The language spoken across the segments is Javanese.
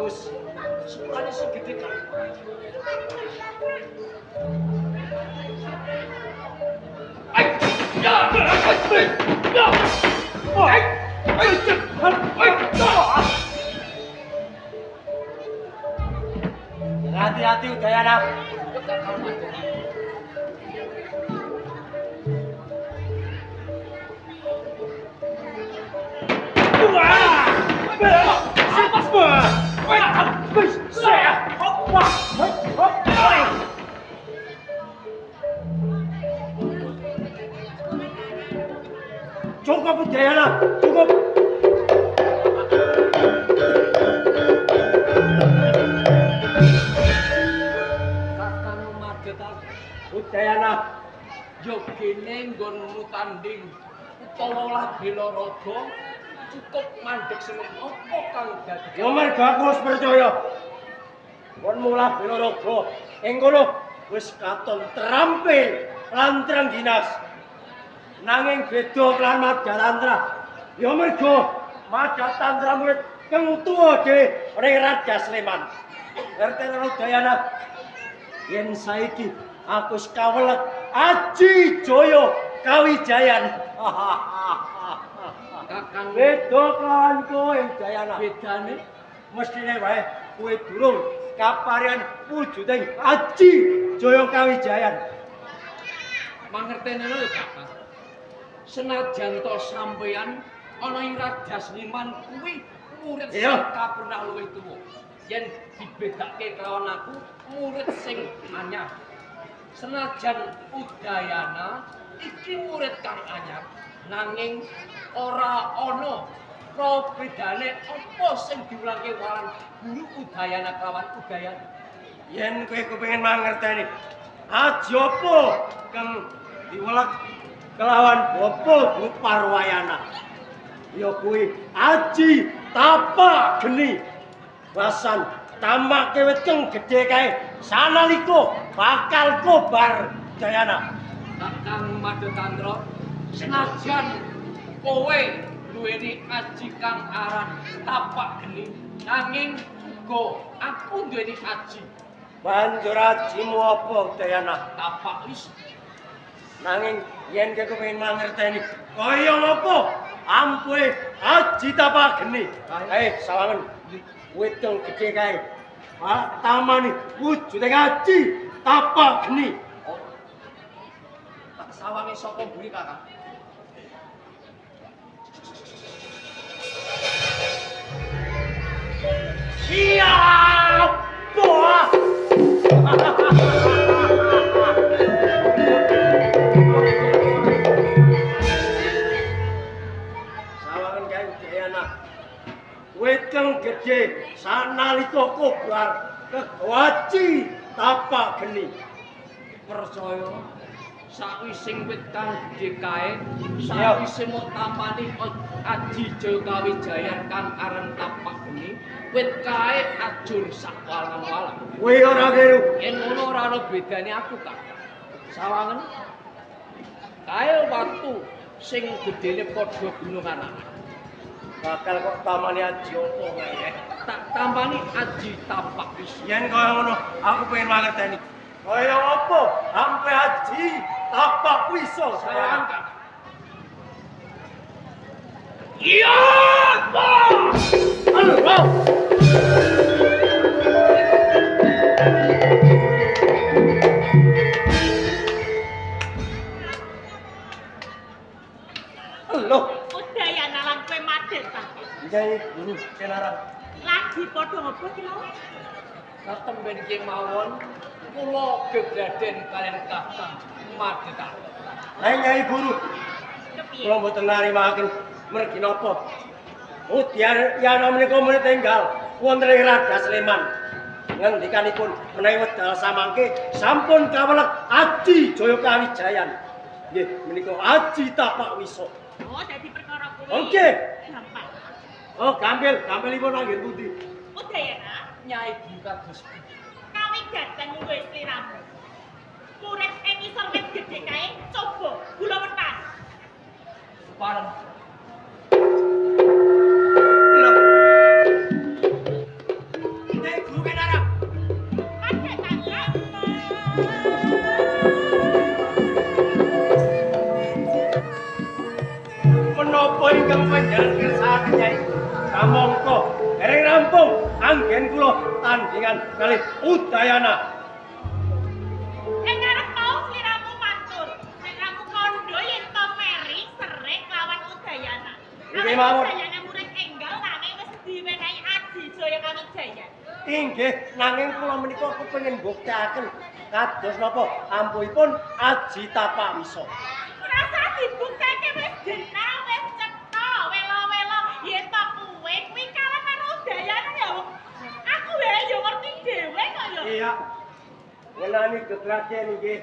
Bagus. Sepurane sing gedhe kan. Hati-hati Udayana. Cukup Udayana, cukup. Kakang Magetan Udayana, yo kene nggonmu tanding utawa lah bela raga cukup mandeg seneng apa kang dadi. Ya mergo aku wis percaya. Kon mulah bela raga ing kono wis katon terampil lan trengginas. Nanging beda lan Madyatantra. Ya mergo Madyatantra murid kang tuwa dhewe ning Raja Sleman. Ngerti ora Udayana? Yen saiki aku wis kawelek Aji Jaya Kawijayan. Kakang beda kelawan kowe Udayana. Bedane mestine wae kowe durung kaparian wujuding Aji Jaya Kawijayan. Mangertene lho Kakang. Senajan to sampeyan ana ing Raja Sleman kuwi murid sing kapernah luwih tuwa. Yen dibedake kelawan aku murid sing anyar. Senajan Udayana iki murid kang anyar, nanging ora ana probedane apa sing diwulangke waran guru Udayana kelawan Udayana. Yen kowe kepengin mangerteni aji apa kang diwelek kelawan bapa Parwayana, ya kuwi aji tapak geni. Wasan tamake wit kang gedhe kae sanalika bakal kobar Udayana. Kakang Madyatantra, senajan kowe duweni aji kang aran tapak geni, nanging uga aku duweni aji. Banjur ajimu apa Udayana? Tapak wis. Nanging yen kowe kepengin mangerteni kaya ngapa ampuhe aji tapak geni, sawangen wit kang gedhe kae tamani wujude aji tapak geni. Tak sawange saka mburi Kakang. Siap. Wah. Sawangen kae Udayana. Wit kang gedhe sanalika kobar kegawaci tapak geni. Percaya sawising wit kang gedhe kae, sawise mok tampani Aji Jaya Kawijayan kang aran tapak geni, wit kae ajur sak walang-walang. Kuwi ora keliru. Yen ngono ora ana bedane aku, Kakang. Sawangen kae watu sing gedene padha gunung Anak. Bakal kok tamani aji apa kae? Tak tampani aji tapak wis. Yen kaya ngono, aku pengen mangerteni. Kaya apa sampe aji tapak wisa Sawangen Kakang. Iya, Pak. Allah. Loh, Udayana lan kowe madhep ta? Nyai guru kenaran. Lagi padha ngopo ki lho? Katemben kemawon kula gegraden kalian Kakang Madheta. Lah Nyai guru, Kepiye? kula mboten narimaken mergi napa? Udayana menika murid enggal wonten ing Raja Sleman. Ngendikanipun menawi wedal samangke sampun kawelek Aji Jaya Kawijayan. Nggih, menika aji tapak wisa. Oh, dadi perkara kuwi. Oke. Gampang. Oh, gampil, gampilipun anggen pundi? Udayana, Nyai guru kados pundi? kawigaten munggo sliramu. Murid ing ngisor wit gedhe kae coba gula wentas. Pareng. Lho. Nyai, kamangka dereng rampung anggen kula tandingan kalih Udayana. Ing ngarep mau sliramu matur, sliramu kandha yen to meri serik lawan Udayana. Nggih mawon. Udayana murid enggal nanging wis diwenehi Aji Jaya Kawijayan. Inggih, nanging kula menika kepengin mbuktekaken kados napa ampuhipun Aji Tapak Wisa. Rasa dibukteke wis genah, wis cetha, wela-wela yen to kowe kuwi kalah karo Udayana ya. Aku wae yo ngerti dhewe kok ya. Iya. Ngenani geglake nggih.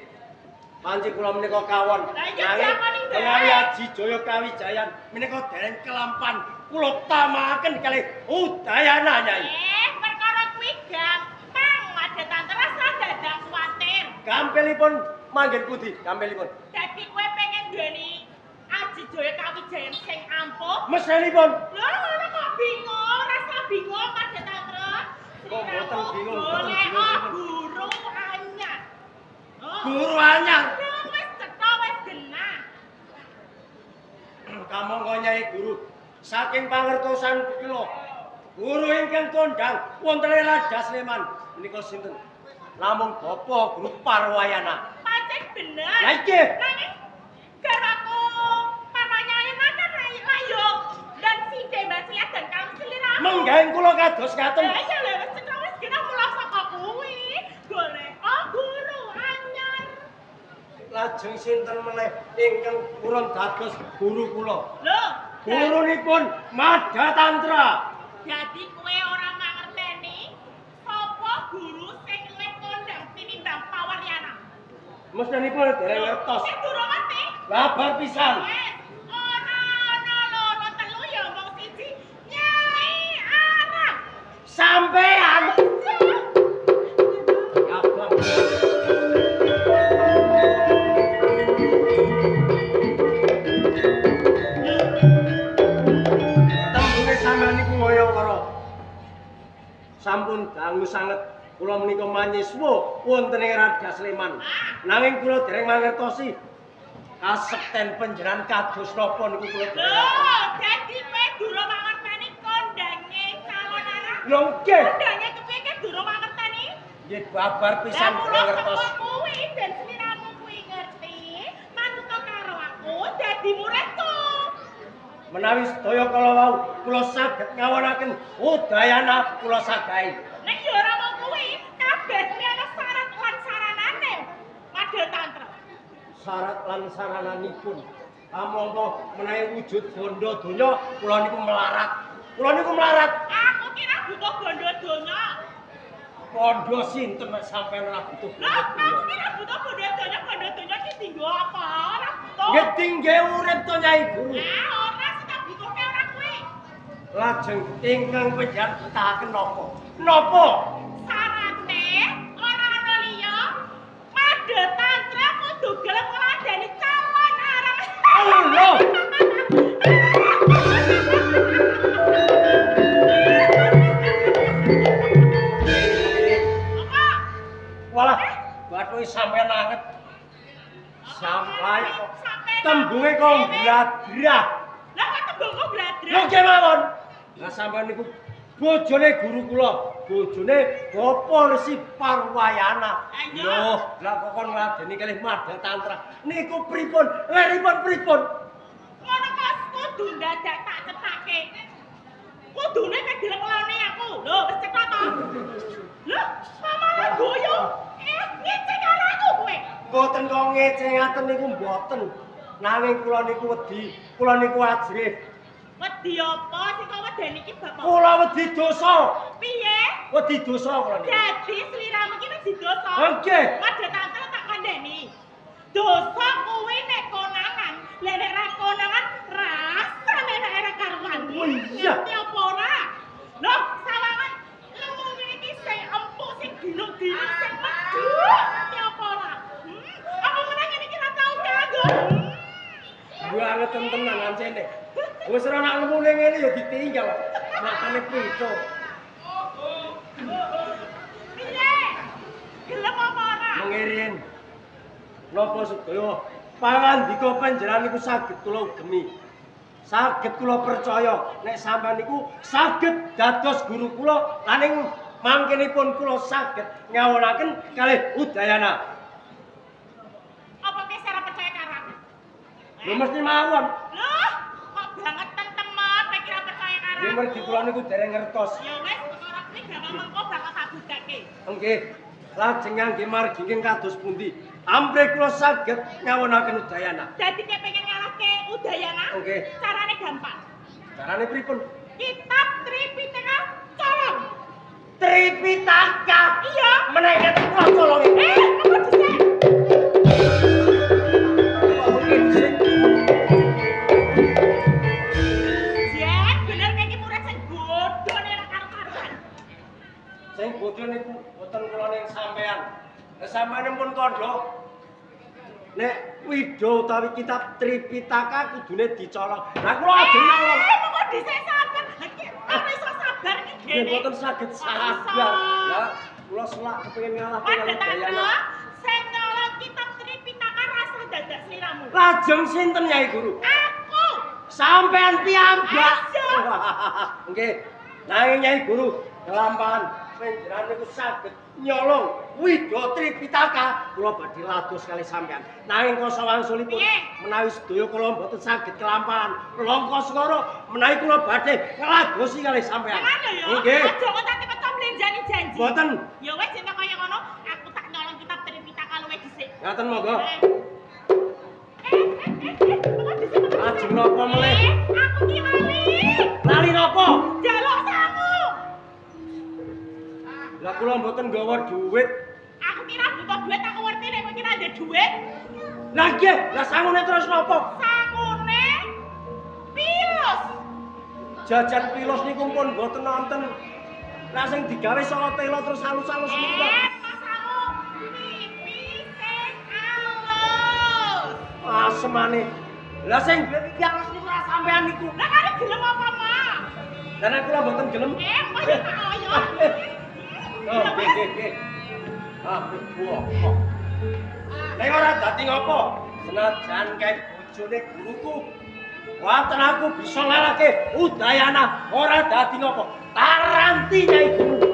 Panci kula menika kawon. Nanging menawi Aji Jaya Kawijayan menika dereng kelampan kula tamakaken kalih Udayana Nyai. Perkara kuwi gampang, Madatantara rasa dadak kuwatir. Gampilipun manggen pundi? Gampilipun. Dadi kowe pengen duweni Aji Jaya Kawijayan sing ampuh? Mesenipun. Lho ngono kok bingung, rasa bingung Madatantara. Kok mboten bingung, mboten Golek bingung. guru anyar. Oh. Guru anyar. Lho wis cetha wis genah. Kamangka Nyai Guru, saking pangertosan kula, guru ingkang kondhang wonten ing Raja Sleman menika sinten? Namung Bapak Guru Parwayana. Pancen bener. Lah inggih. Nanging garwaku Parwayana kan layo dan sinde Mbak Silah dan kamu seliramu. Menggaeng kula kados ngaten. Lah iya lho wis cetha wis genah mula saka kuwi. Golek guru anyar. Lajeng sinten meneh ingkang purun dados guru kula? Lho, Gurunipun Madatantra. Dadi kowe ora mangerteni sapa guru sing luwih kondang tinimbang Pawaryana. Mestinipun dereng ngertos. Sing durung ngerti. Babar pisan. Wes, ora ana loro telu ya mung siji. Nyai Arang. Sampean. Abang. Tembunge sampean niku ngoyo karo. Sampun dangu sanget kula menika manyiswa wonten ing Raja Sleman. Nanging kula dereng mangertosi kasekten panjenengan kados napa niku kula dereng. Lho, dadi kowe durung mangerteni kondange calon arang. Lho nggih. Kondange kepiye ke durung mangerteni? Nggih babar pisan Lah kula mula ngertos. saka kuwi ben sliramu kuwi ngerti, manut karo aku dadi muridku. Menawi sedaya kala wau kula saged ngawonaken Udayana kula sagahi. Nek ya ora mung kuwi, kabeh kuwi ana syarat lan saranane. Madatantra. Syarat lan sarananipun kamangka menawi wujud bondo donya kula niku melarat. Kula niku melarat. Aku kira butuh bondo donya. Bondo sinten nek sampeyan ora butuh Lho, aku kira butuh bondo donya, bondo donya ki dinggo apa? Ora butuh. Nggih dingge urip to Nyai Guru. Ah, ora sing tak butuhke ora kuwi. Lajeng ingkang panjenengan betahaken napa? Napa? Sarate ora ana liya. Madatantra kudu gelem ngladeni calon arang. Allah. Apa? Walah, bathuke sampeyan anget. Sampai kok Sampeyan tembunge kok gladrah. Lah kok tembungku gladrah? Lho nggih mawon. Lah sampeyan niku bojone guru kula, bojone Bapak Resi Parwayana. Ayo. Lho, lah kok kon ngladeni kalih Madatantra. Niku pripun? Leripun pripun? Ngono kok kudu ndadak tak cethake. Kudune nek gelem nglone aku. Lho, wis cetha to? Lho, kok malah guyu? Ngece karo aku kowe. Mboten kok ngece ngaten niku mboten. Nanging kula niku wedi, kula niku ajrih. Wedi apa sing kok wedeni iki bapak? Kula wedi dosa. Piye? Wedi dosa kula niku. Dadi sliramu iki wedi dosa. Nggih. Madatantra tak kandhani. Dosa kuwi nek konangan, lha nek ra konangan rasane nek ora karuan. Oh iya. Ngerti apa ora? Lho, sawangan lemu ngene iki sing empuk, sing dinuk-dinuk, sing medhuk. Ngerti apa ora? Apa meneh ngene iki ra tau kanggo. Banget tenan ancene. Wis ora nak lemune ngene ya ditinggal. Makane pitu. Piye? Gelem apa ora? Mengirin. Napa sedaya pangandika panjenengan niku saged kula ugemi. Saged kula percaya nek sampeyan niku saged dados guru kula lan ing mangkenipun kula saged nyawonaken kalih Udayana. Apa kowe ora percaya karo aku? Lho mesti mawon. Lho, kok bangetan temen kowe kira percaya karo aku. Nggih mergi kula niku dereng ngertos. Ya wis, perkara kuwi gampang mengko bakal tak budake. Nggih. Lajeng ngangge margi ingkang kados pundi? Amprih kula saged nyawonaken Udayana. Dadi kowe pengen ngalahke Udayana? Nggih. Carane gampang. Carane pripun? Kitab Tripitaka colong. Tripitaka? Iya. Menawi kula colongi. Apa dhisik? Kok mungkin dhisik? Jen, bener kowe iki murid sing bodho nek ora karo-karuan. Sing bodho niku boten kula ning sampean. Lah sampeyan pun kandha nek widha utawi kitab Tripitaka kudune dicolong. Lah kula ajeng nyolong. Monggo dhisik sabar. Ora iso sabar iki Nggih mboten saged sabar. Lah kula selak kepengin ngalahke Udayana. Sing nyolong kitab Tripitaka rasa dadak sliramu. Lajeng sinten Nyai Guru? Aku. Sampeyan piyambak. Nggih. Nanging Nyai Guru kelampahan panjenengan niku saged nyolong widha Tripitaka kula badhe lados kali sampeyan. Nanging kasa wangsulipun menawi sedaya kula mboten saged kelampahan langka swara menawi kula badhe ngladosi kali sampeyan. Nggih. Aja kok tak pecah mlenjani janji. Mboten. Ya wis yen kaya ngono aku tak nyolong kitab Tripitaka luwih dhisik. Ngaten monggo. Ajeng napa melih? Aku ki lali. Lali napa? Jaluk sangu. Lah kula mboten nggawa dhuwit. Aku kira butuh dhuwit, aku ngerti nek kowe kira ndek dhuwit. Lah nggih, lah sangune terus napa? Sangune pilus. Jajan pilus niku pun mboten nonton. Lah sing digawe saka tela terus halus-halus niku kok. Sangu pipi sing alus. Asemane. Lah sing duwe pipi alus niku ora sampean niku. Lah kare gelem apa, Pak? Lah nek kula mboten gelem. Kok ya tak oyo. Oh, nggih, nggih. Ah, buah. Nek ora dadi ngopo? Senajan kae bojone guruku, waten aku bisa ngalahke Udayana, ora dadi ngopo. Taranti Nyai Guru.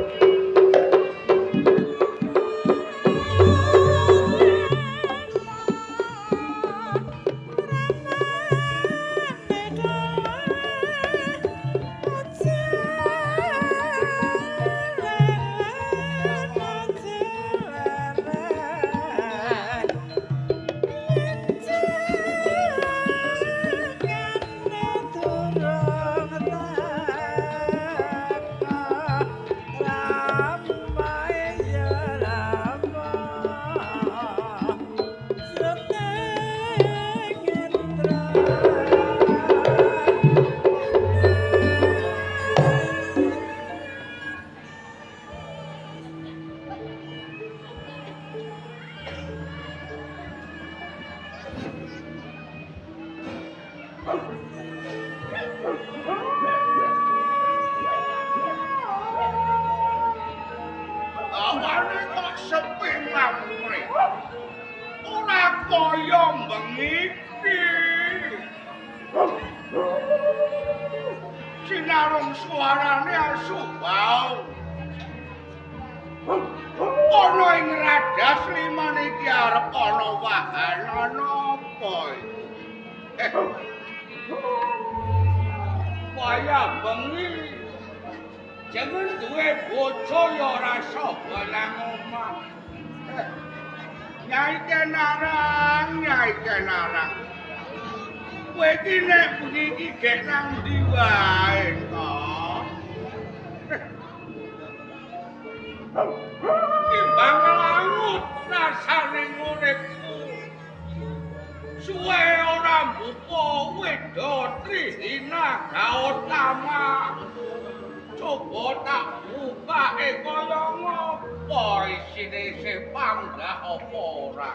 Awane kok sepi mamre. Ora kaya bengi iki. Sinarung suarane asu wau. Ana ing Radas Liman iki arep ana wahana napa iki? Wayah bengi. Jangan duwe bojo ya ora sapa nang omah. Nyai Kenarang, Nyai Kenarang. Kowe iki nek bengi iki gek nang ndi wae to? Timbang langut rasane uripku. Suwe ora mbuka wedha Trihina Gautama. Coba tak bukake kaya ngopo isine isih panggah apa ora.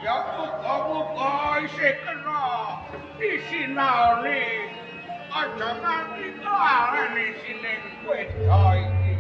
Ya muga-muga isih kena disinaoni Aja nganti kelalen isine wedha iki.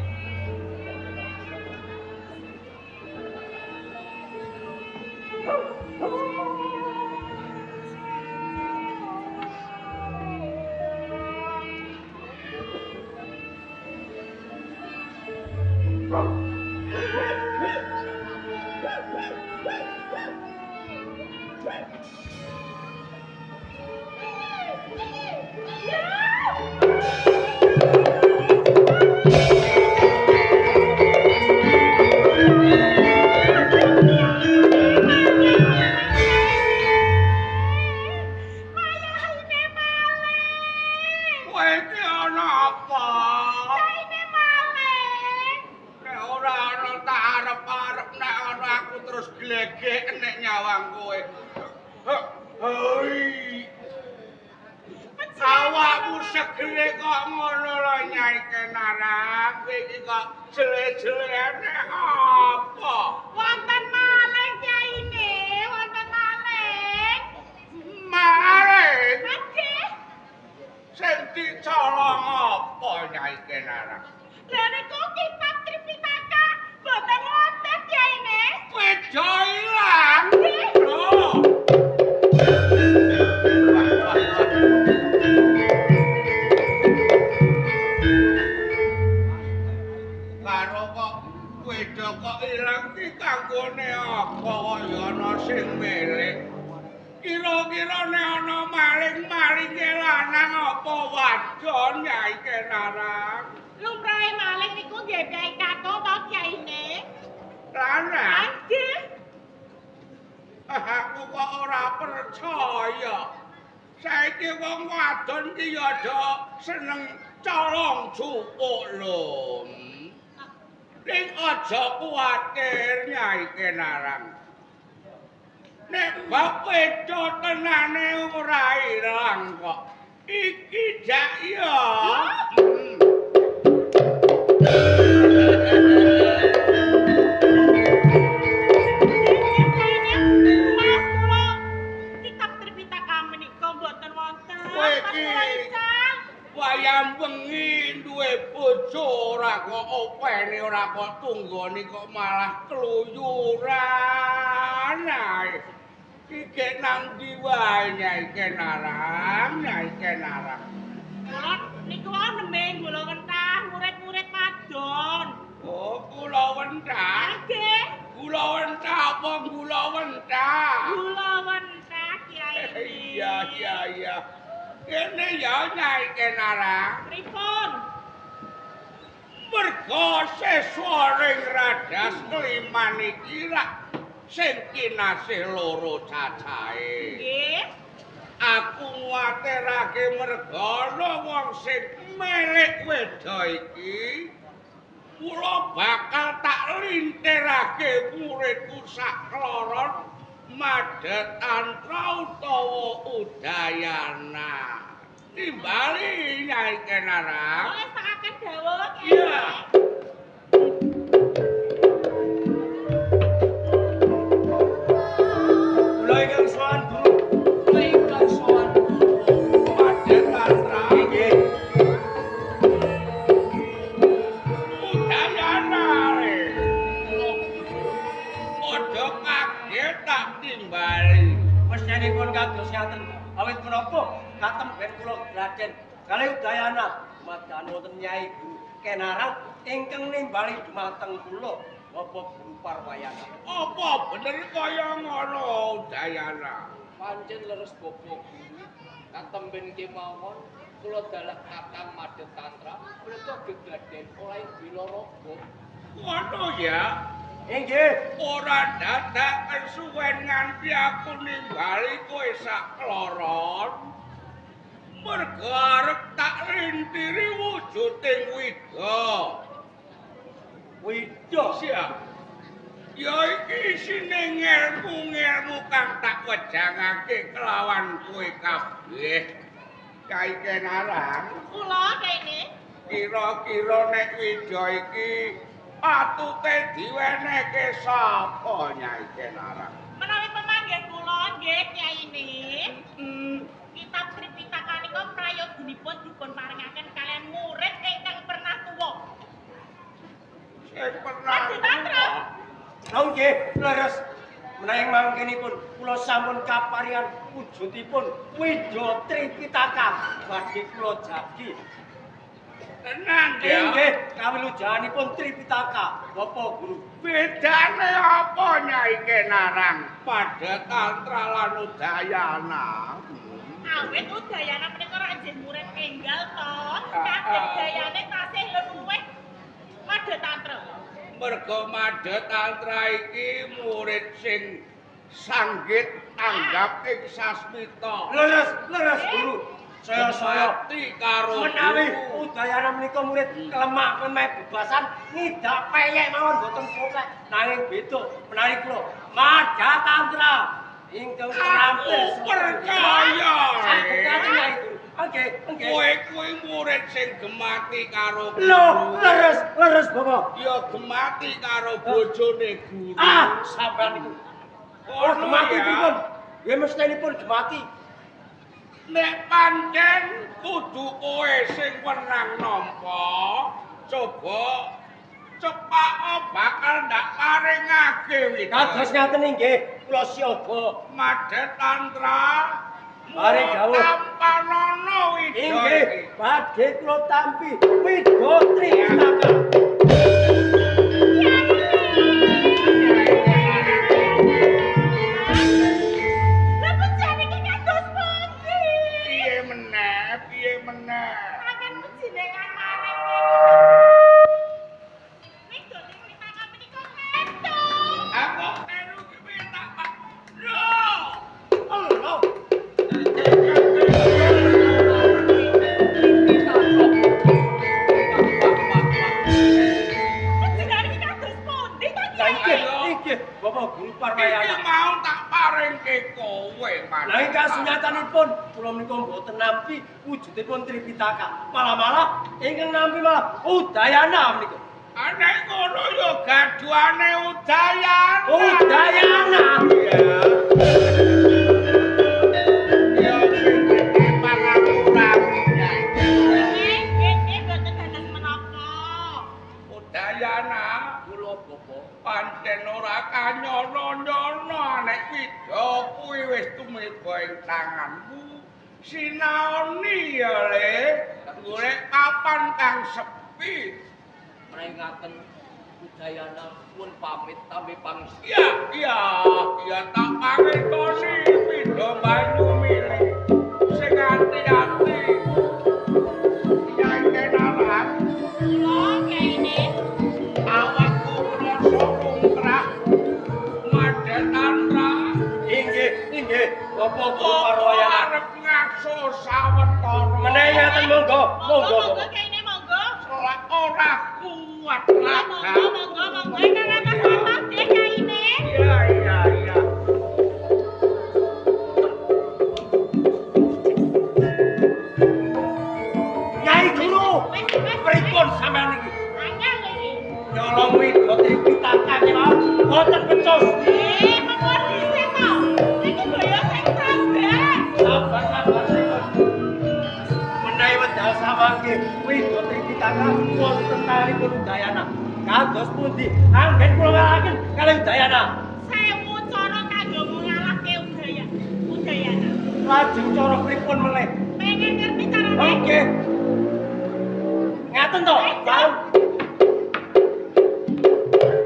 Apa bener kaya ngono Udayana? Pancen leres Bapak Guru, katemben kemawon kula dalah Kakang Madhet Tantra menika gegaden oleh Bilaraga. Ngono ya? Inggih. Ora dadak kesuwen nganti aku nimbali kowe sak kloron. Mergo arep tak lintiri wujuding wida. Wida siap. Ya iki isine ngelmu-ngelmu kang tak wejangake kelawan kowe kabeh. Kyai Kenarang. Kula kene. Kira-kira nek wida iki patute diwenehke sapa Nyai Kenarang? Menawi pemanggih kula nggih Kyaine. Kitab Tripitaka nika prayogi kudunipun dipun paringaken kalian murid ingkang pernah tuwa. Sing pernah Tantra. Lha nggih, leres. Menawi mangkenipun kula sampun kaparingan wujudipun Widha Tripitaka badhe kula jagi. Tenan ya. Nggih, kawilujanipun Tripitaka, Bapak Guru. Bedane apa Nyai Kenarang pada Tantra lan Udayana? Awit Udayana menika ora nggih murid enggal to. Kabeh dayane tasih luwih Madha Tantra. Merga Madha Tantra iki murid sing sanggit tanggap ing sasmita. Leres, leres Guru. Saya-saya karo menawi Udayana menika murid klemak-klemek bebasan ngidak peyek mawon boten poklek nanging beda menawi kula Madha Tantra ingkang terampil percaya. Saged ngaten Nyai Guru. Nggih, nggih. Kowe kuwi murid sing gemati karo guru. Lho, leres, leres Bapak. Ya gemati karo bojone guru. Ah, sampean niku. Oh, gemati pripun? Nggih mestinipun gemati. Nek pancen kudu kowe sing wenang nampa, coba cepak bakal ndak paringake wit. Kados ngaten nggih, kula siaga. Madha Tantra paring dawuh tampanana widha. Inggih, badhe kula tampi Widha Tripitaka. Lha pejane iki kados pundi? Piye meneh, piye meneh? Akan pejenengan maring Widha Tripitaka menika ketu. Aku karo kuwi tak pak. Lho. Allah. Pejenengan iki kados pundi to, Lah Kyai? inggih, inggih, Bapak Guru Parwayana. Iki mau tak paringke kowe, Mas. Lah ingkang sunyatanipun kula menika mboten nampi wujudipun Tripitaka. Malah-malah ingkang nampi malah Udayana menika. Nek ngono ya gaduhane Udayana. Udayana. Iya. Ya sing gede pangapuramu Nyai. Nggih, nggih, mboten dados menapa. Udayana Kula Bapak pancen ora kanyono-nyono nek widha kuwi wis tumiba ing tanganmu. Sinaoni ya Le, golek papan kang sepi. menawi ngaten Udayana pun pamit tampi pangestu. Iya, iya, iya tak pangestoni pindha banyu mili. Sing ati-ati. Nyai Kenalan, Kula Kyaine awakku rasa lumrah. Madha Tantra Inggih, inggih, Bapak Guru apa Parwayana. arep ngaso sawetara. Menawi ngaten monggo, monggo monggo Bapak. Kyaine monggo. Selak ora kuat Monggo, monggo, monggo ingkang atas-atas nggih Kyaine. Iya, iya, iya. Nyai Guru, Wis, wis. pripun sampean iki? Angel iki. Nyolong Widha Tripitaka kemawon boten pecus. Eh, mengko dhisik to. Iki boyo sing sabar. Sabar, sabar sing. Menawi wedal samangke Widha Tripitaka wonten tanganipun Udayana. Kados pundi anggen kula ngalahaken kalih Udayana? Sewu cara kanggo ngalahke Udaya. Udayana. Lajeng cara pripun melih? Pengen ngerti carane? Nggih. Ngaten to, Bang. Thank you.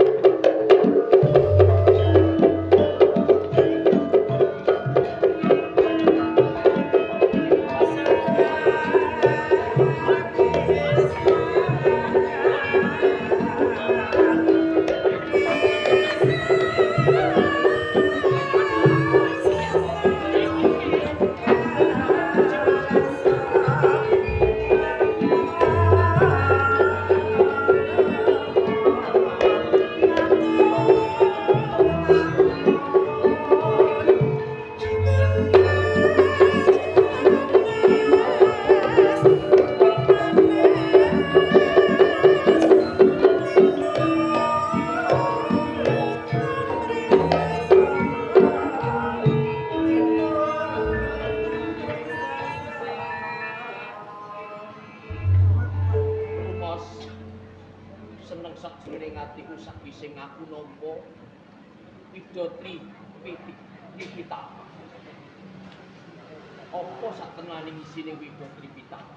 Sakjroning atiku sakwise ngaku nampa Widhatri Tripitaka. Apa satenane isine Widhatri Tripitaka?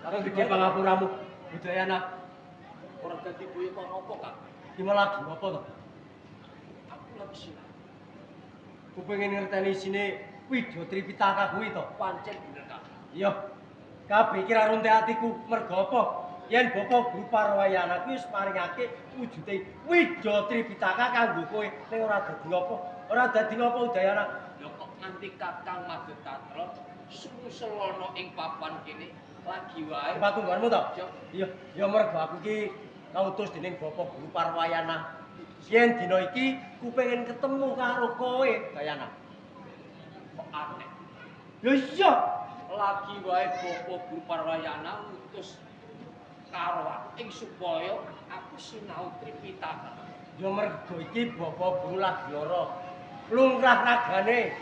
Kakang gede pangapuramu, Udayana. Ora dadi boyo kok apa, Kang? Ki lagi apa to? Aku lagi sinau. Ku pengen ngerteni isine Widya Tripitaka kuwi to. Pancen bener, Kang. Iya. Kabeh iki ra runte atiku mergo apa? Yen Bapak Guru Parwayana kuwi wis maringake wujude Widya Tripitaka kanggo kowe, ning ora dadi apa? Ora dadi apa Udayana. Lho kok nganti Kakang Madutatra sumuselana ing papan kene lagi wae. Patungganmu to? Iya, ya mergo aku iki kautus dening Bapak Guru Parwayana. Yen dina iki ku pengen ketemu karo kowe, Dayana. Kok aneh. Ya iya, lagi wae Bapak Guru Parwayana ngutus karo aku ing supaya aku sinau Tripitaka. Ya mergo iki Bapak Guru lagi lara. Lumrah ragane.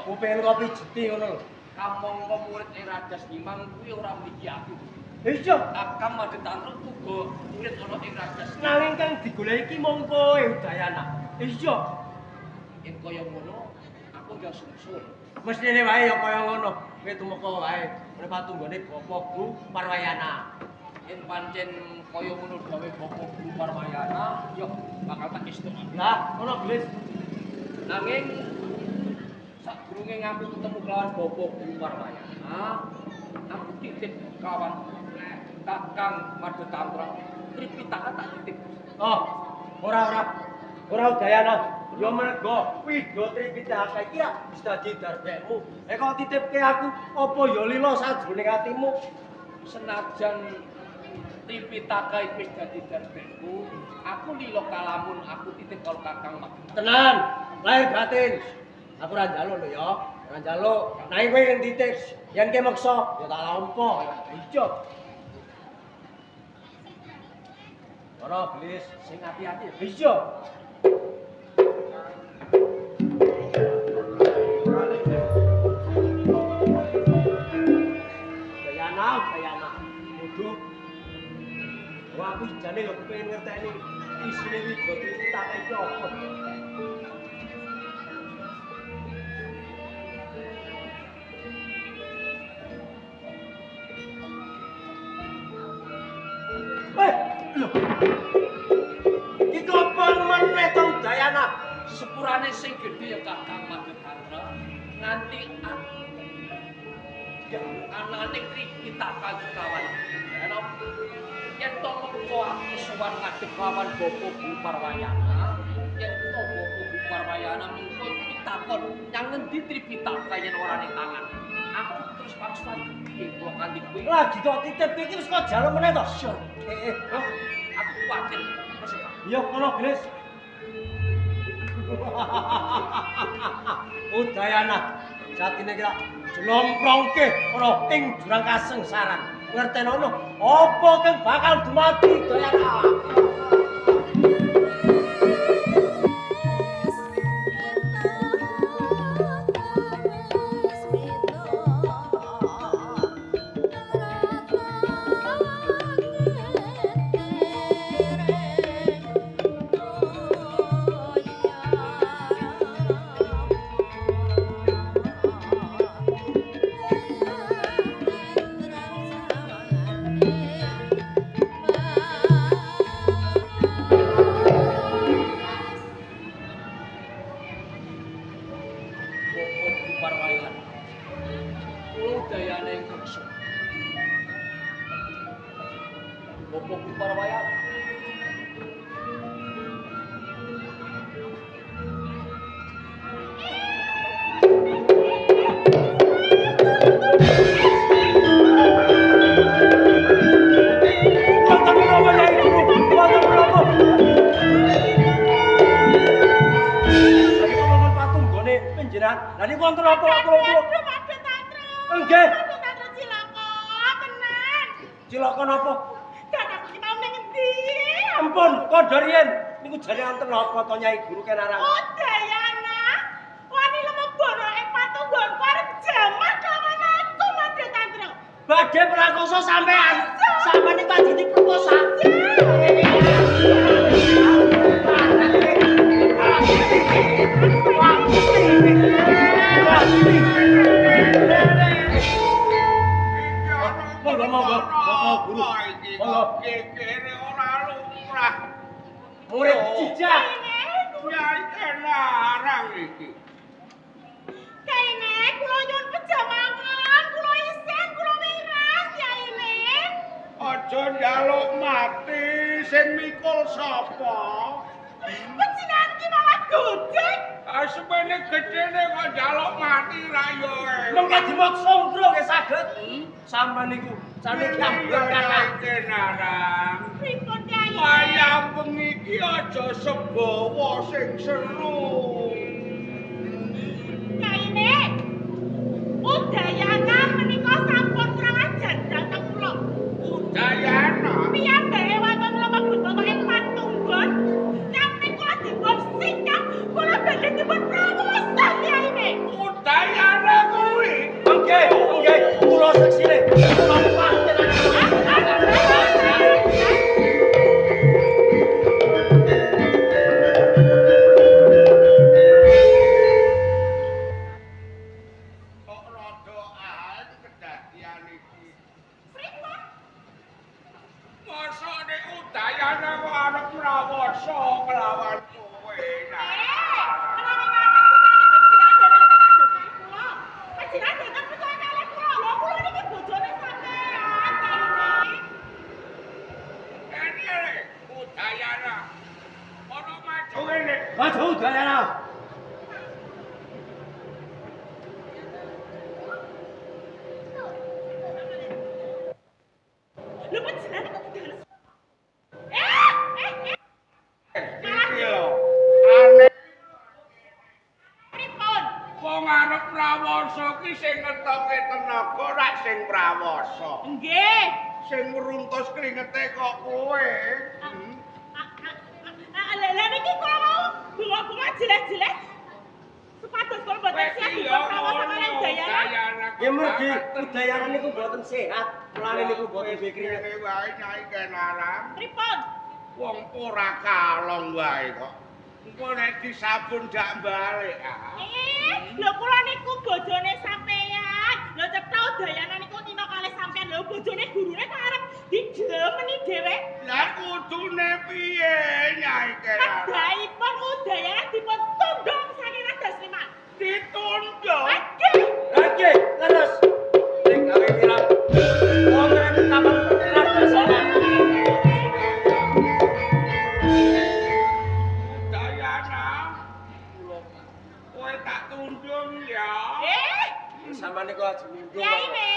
Ku pengen kopi jeti ngono lho. Kamangka murid ing Radas Nimang kuwi ora mligi aku. Iya, Kakang Madutatra uga murid ana ing Radas. Nanging kang digoleki iki mung kowe Udayana. Iya. Yen kaya ngono, aku ndak sungsun. Mestine wae ya kaya ngono. Kowe tumeka wae ora patunggone Bapak Guru Parwayana. Yen pancen kaya ngono gawe Bapak Guru Parwayana, ya bakal tak istokake. Lah, ngono gelis. Nanging sadurunge aku ketemu kelawan Bapak Guru Parwayana, aku titip kawan Kakang Madutatra Tripitaka tak titip. Oh, ora ora. Ora Udayana. Ya mergo Widya Tripitaka iki rak wis dadi darbekmu. Eh kok titipke aku apa ya lila sajroning atimu? Senajan Tripitaka iki wis dadi darbekku, aku lila kalamun aku titip karo Kakang Madutatra. Tenan, lahir batin. Aku ora njaluk lho ya, ora njaluk. Nanging kowe yen titip, yen ke meksa ya tak lampa. Iya. Ora belis sing ati-ati. Iya. Dayana, Dayana. Bodoh. Wah, aku jane yo kepengin ngerteni isine Widya Tripitaka iki apa. Lho. Iki kapan meneh to Udayana? Sepurane sing gedhe ya Kakang Madutatra nganti aku anane Tripitaka kawan. Yen to mengko aku sowan ngadep lawan Bapak Guru Parwayana, yen to Bapak Guru Parwayana mengko pitakon nyang ngendi Tripitaka yen ora ning tangan. Aku terus pangsuwan kepiye kula kanthi kowe. Lagi kok titip iki wis kok jaluk meneh to? Aku kuwatir. Iya, kono gelis. Udayana, satine kita jlomprongke ana ing jurang kasengsaran. Ngertenono apa kang bakal dumadi Udayana? Yeah. Kenarang. Lah niku wonten apa kula-kula? Madhe Tantra. Nggih. Madhe Tantra cilaka tenan. Cilaka napa? Dan aku ki mau ning endi? Ampun, kandha riyen niku jane wonten napa to Nyai Guru Kenarang? Udayana. Wani lemebono ing patunggonku arep jamah kelawan aku Madhe Tantra. Badhe prakosa sampean. Sampean niku ajeng diperkosa. Monggo monggo, Bapak Guru. Monggo. Kekere ora lumrah. Murid jejak. Nyai Kenarang iki. Kaine kula nyuwun pejamangan, kula isen, kula wirang Yaine. Aja njaluk mati sing mikul sapa? Pecinan ki malah gojek. Ah semene gedene kok njaluk mati ra yo. Mengke dimot songkro nggih saged. Sampeyan niku sane kambek kathah. Kenarang. Pripun Kyai? Wayang bengi iki aja sebawa sing seru. Kaine. Udayana menika sampun kurang ajar dhateng kula. Udayana. Piyambake waton lemah buta ing patunggon. Nyampe kula dipun sikap, kula badhe dipun prawosa Kyaine. Udayana kuwi. Nggih, nggih, kula seksine. Kula paten. Kok rada ae kedadian iki. Pripun? Mosok nek Udayana kok arep mrawasa kelawan kowe. Eh, menawi ngaten citane panjenengan dhateng pitados kula. Panjenengan dhateng percaya kalih kula. Lho kula niki bojone sampean Kyaine. Kene Udayana. Ana maju ngene. Maju Udayana. Lho panjenengan kok dados. Eh, eh, eh. Iki lho. Aneh Pripun? wong arep prawasa ki sing ngetoke tenaga rak sing prawasa. Nggih. Sing ngruntus kringete kok kowe. Lha niki kula mau bunga-bunga jelek-jelek. Supados kula mboten siap dipun prawasa kaliyan Udayana. Ya mergi Udayana niku mboten sehat. Mulane niku mboten duwe keringet. Kene wae Nyai Kenarang. Pripun? Wong ora kalong wae kok. Engko nek disabun ndak balik ah. Eh, lho kula niku bojone sampeyan. Lho cetha Udayana niku tina kalih sampeyan. Lho bojone gurune kok arep didemeni dhewe. Lah kudune piye Nyai Kenarang? Kedahipun Udayana dipun tundhung saking Raja Sleman. Ditundhung. Nggih. Lah nggih, leres. Ning gawe wirang. Wonten ing taman Raja Sleman. Udayana, kowe tak tundhung ya. Eh, Sampeyan niku ajeng nundung. Yaine.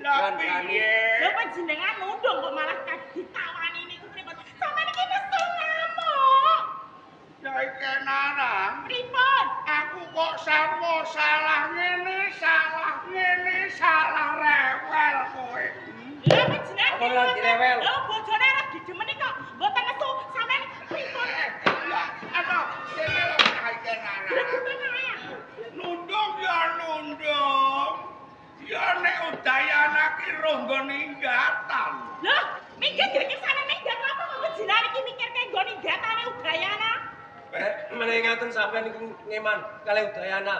Lah piye? Lho panjenengan nundung kok malah ditawani niku pripun? Sampeyan iki nesu ngamuk. Nyai Kenarang, Pripun? aku kok sarwa salah ngene, salah rewel kowe. Lha panjenengan Apa lagi rewel? Lho bojone arep didemeni kok mboten nesu sampeyan pripun? Ya, aduh, kene lho Nyai Kenarang. Gregetan ae aku. Nundung ya nundung. Ya nek Udayana ki roh nggo ninggatan. Lho, minggir gek sana minggat apa kok panjenengan iki mikirke nggo ninggatane Udayana? Menawi ngaten sampeyan niku ngeman kalih Udayana.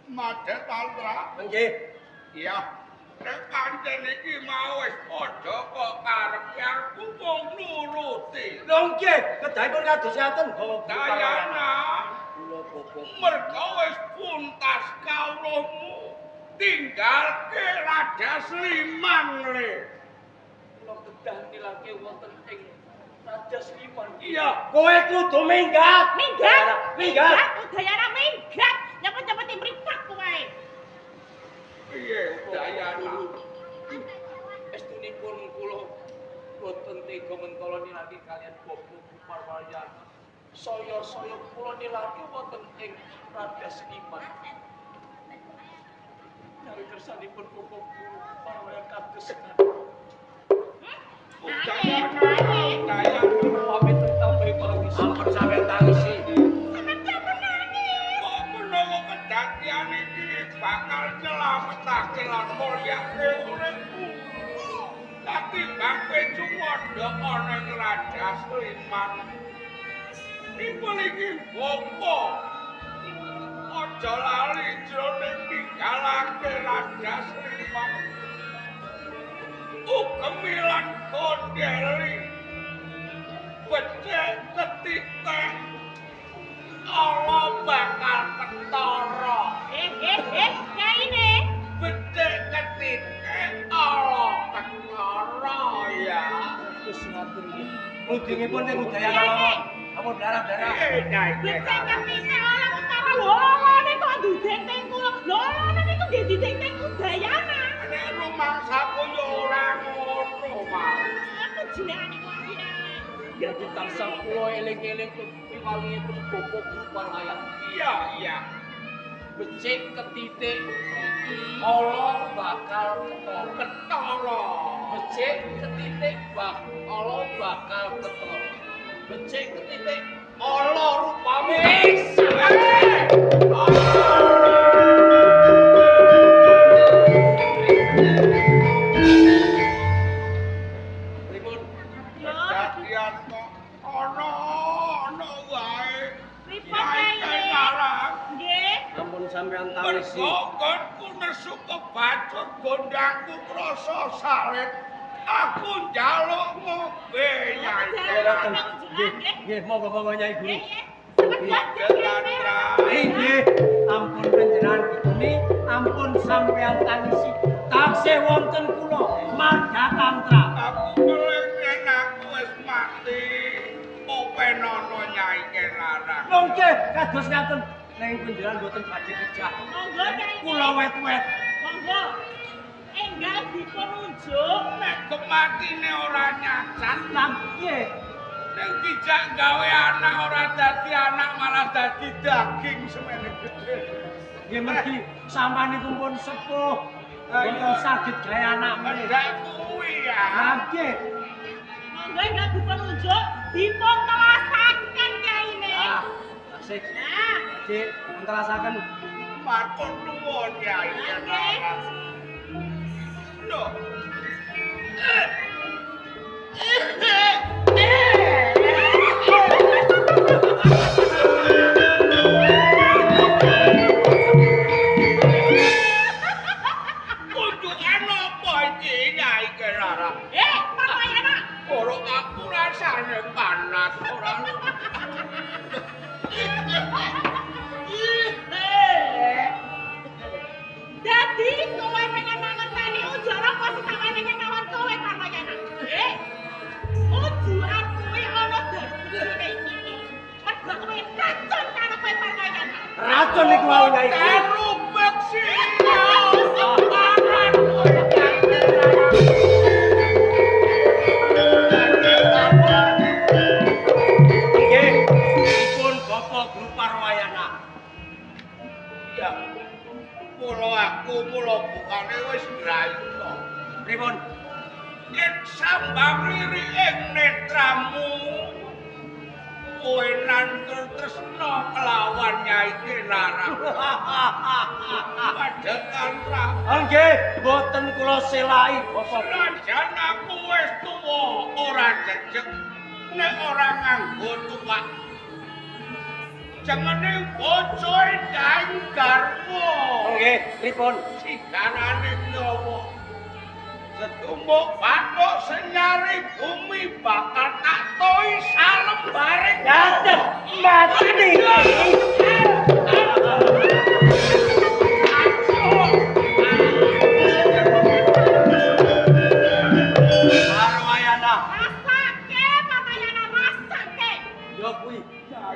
Madhe Tantra. Nggih. Iya. Nek pancen iki mau wis padha kok karepe aku wong nuruti. Lho nggih, kedahipun kados ngaten Bapak Udayana, Kula bapak. merga wis puntas kawruhmu. Tinggalke Raja Sleman le. Kula kedah nilake wonten ing Raja Sleman. Iya. Kowe kudu minggat. Minggat. Minggat. Udayana minggat. Nyepet-nyepet mripat kowe. Piye Udayana? Estunipun kula boten tega mentala nilake kaliyan Bapak Parwayana. Saya-saya kula nilake wonten ing Raja Sleman. Nyari kersanipun Bapak Guru Parwaya kados pamit tambahi pangis. Ampun sampeyan tangisi. Sampeyan ampun nangis. Kok menawa kedadian iki bakal nyelametake lan mulyake uripku. Katimbang kowe cumandha ana ing Radas Liman. Dipun iki bapa. Aja lali jroning ninggalake Radas Liman. Ugemi lan gondeli. Becik ketitik ala bakal ketara. Nyaine. Becik ketitik ala ketara ya. Wis ngatur iki. Mudingipun ning Udayana mawon. Ampun darah-darah. Becik ketitik ala ketara lho. Olone kok ndudeng teng kula. Lho olone niku nggih dideng teng Udayana. Nek rumangsaku yo ora ngono, Mas. Aku jenengane kok jenenge. Jadi tansah kula eling-eling piwalingipun Bapak Guru Parwaya. Iya, iya. Becik ketitik ala bakal ketara. Ketara. Becik ketitik bak ala bakal ketara. Becik ketitik ala rupamu. Pripun? Kedadian kok ana-ana wae. Pripun Kyai? Nggih. Ampun sampeyan tangisi. Mergo nggonku nesu kebacut gondangku krasa salit. Aku njaluk ngombe Nyai. Nggih, nggih, monggo-monggo Nyai Guru. Nggih, nggih, ampun panjenengan gituni, ampun sampeyan tangisi. Taksih wonten kula Madhatantra. Aku kelengen aku wis mati. Openono Nyai Kenarang. Lho nggih, kados ngaten. Ning panjenengan mboten badhe kejah. Monggo Nyai. Kula wet-wet. Monggo. Enggal dipun unjuk. Nek kematine ora nyacat, Lah nggih. ning dijak gawe anak ora dadi anak malah dadi daging semene gedhe. Nggih mergi sampeyan niku pun sepuh. Mboten saged gawe anak meneh. Ndak kuwi ya. Lah nggih. Monggo enggal dipun unjuk, dipun telasaken Nyaine. Ah, asik. Nah, Dik, pun telasaken. Matur nuwun Nyai Kenarang. Lho. Unjukan apa iki Nyai Kenarang? Parwayana. Ora aku rasane panas ora. Dadi kowe pengen mangerteni ujara apa sing tak wenehke kawan kowe Parwayana? Ujuran kuwi ana darune. Mergo kowe racun karo kowe Parwayana. Racun niku wau Nyai Guru. Terubek sinyal aran kowe Nyai Kenarang. Nggih, dipun Bapak Guru Parwayana. Ya. Mula aku mula bukane wis ngrayuta. Pripun? Yen sambang riri ing netramu, kowe nandur tresna kelawan Nyai Kenarang. Padhatantra. Nggih, mboten kula selai Bapak. Senajan aku wis tuwa ora jejeg nek ora nganggo tuwak. Jengene bojo endang garwa. Nggih, pripun? Sigarane nyawa. Setumbuk bathuk senyari bumi bakal tak toi salembare. Ngaten, mati. Parwayana. Rasake Parwayana, rasake. Ya kuwi.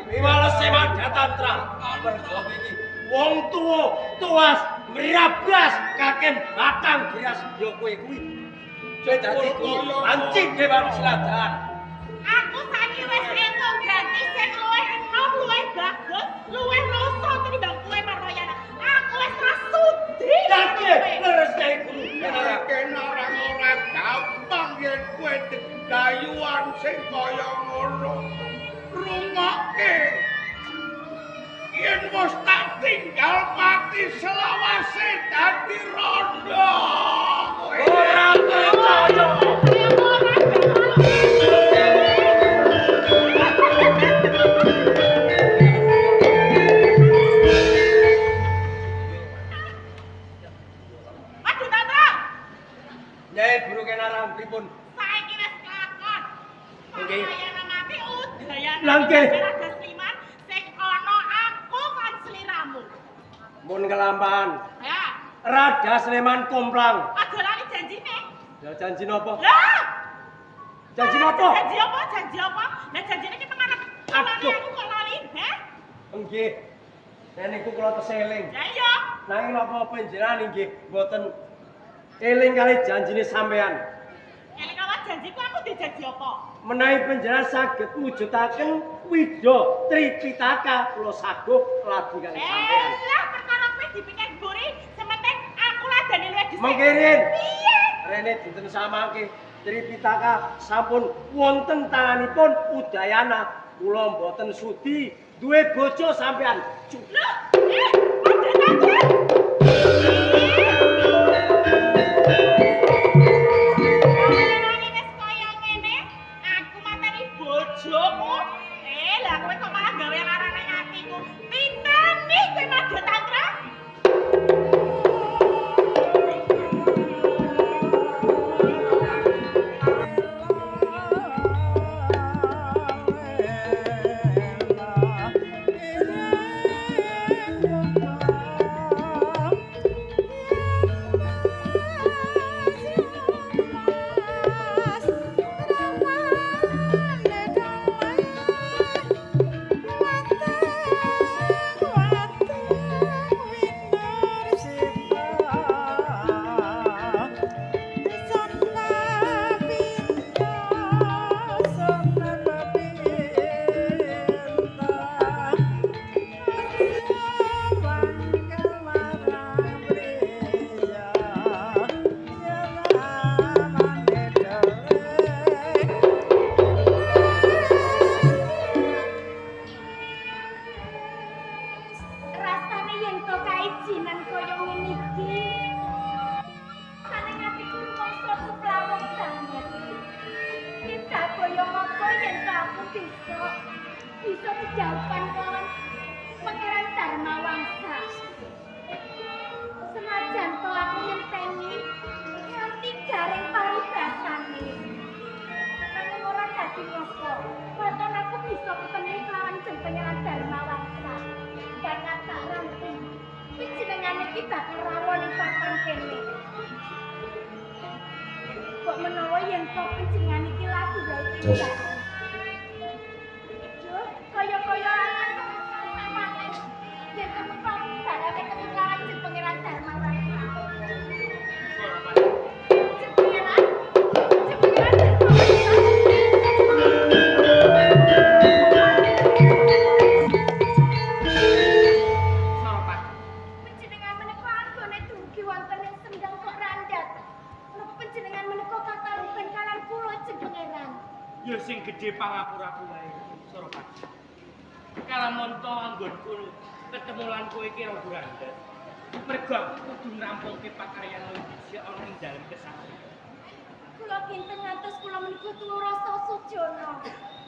Piwalese Madhatantra. Mergo iki wong tuwa tuas mrabas kaken batang beras ya kowe kuwi. Kowe dadi mancing dewan siladan. Aku saiki wis entuk ganti sing luwih enom, luwih bagus, luwih rasa tinimbang kowe Parwayana. Aku wis ra sudi. Lah nggih, Tasih dadi rondo. Ora percaya. Aduh, Tantra. Nyai Guru Kenarang pripun? Saiki wis kelakon. Nggih. Pamayana mati Udayana. Lah nggih. Raja Sleman sing ana aku kan sliramu. Mun kelampahan. Ya, Raja Sleman komplang. aja lali janjine. Ya janji napa? Lah, Janji napa? Janji apa? Janji apa? Lah janjine ki pengarep. Lali Aduh. aku kok lali, heh? Nggih. Nek niku kula teseling. Lah iya. Nanging napa panjenengan inggih mboten eling kali janjine sampean. Eling kawan janjiku aku dijanji apa? Menawi panjenengan saged mujudaken Widya Tripitaka kula saguh lagi kali sampean. Lah perkara kuwi dipikir mburi, sementing aku ladane luwih dhisik. Mengkirin. Piye? Rene dinten samangke Tripitaka sampun wonten tanganipun Udayana. Kula mboten sudi duwe bojo sampean. Loh, ada tangan. Panjenengane wis kaya ngene, aku mateni bojomu. Lah kowe kok malah gawe larane atiku. Titeni kowe Madya Tantra. Rasane yen to kaijinan kaya ngene iki. Sane atiku rumangsa keplawong banget. Kita kaya ngapa yen to aku bisa dijauhkan kelawan Pangeran Dharmawangsa. Senajan to aku ngenteni nganti garing paribasane. Nanging ora dadi ngopo. Waton aku bisa ketemu kelawan jeng Pangeran Dharmawangsa. Bakal tak rampung. Panjenengane iki bakal rawuh ning papan kene. Kok menawa yen to panjenengan iki lagu wae tindak. Aduh, kaya-kaya samane. Yen temu bakal ketemu kelawan jeng Pangeran Dharmawangsa. Jeng Pangeran, Jeng Pangeran Dharmawangsa. Soropat. Panjenengan menika anggone dugi wonten ing sendang kok randhat. Menapa panjenengan menika kataruban kalian kula Jeng Pangeran? Ya sing gedhe pangapuraku wae, Soropat. Kalamun to anggonku ketemu lan kowe iki rada randhat. Mergo aku kudu ngrampungke pakaryan luwih dhisik ana ing dalem kesatriyan. Kula kinten ngantos kula menika tuwa rasa sujana.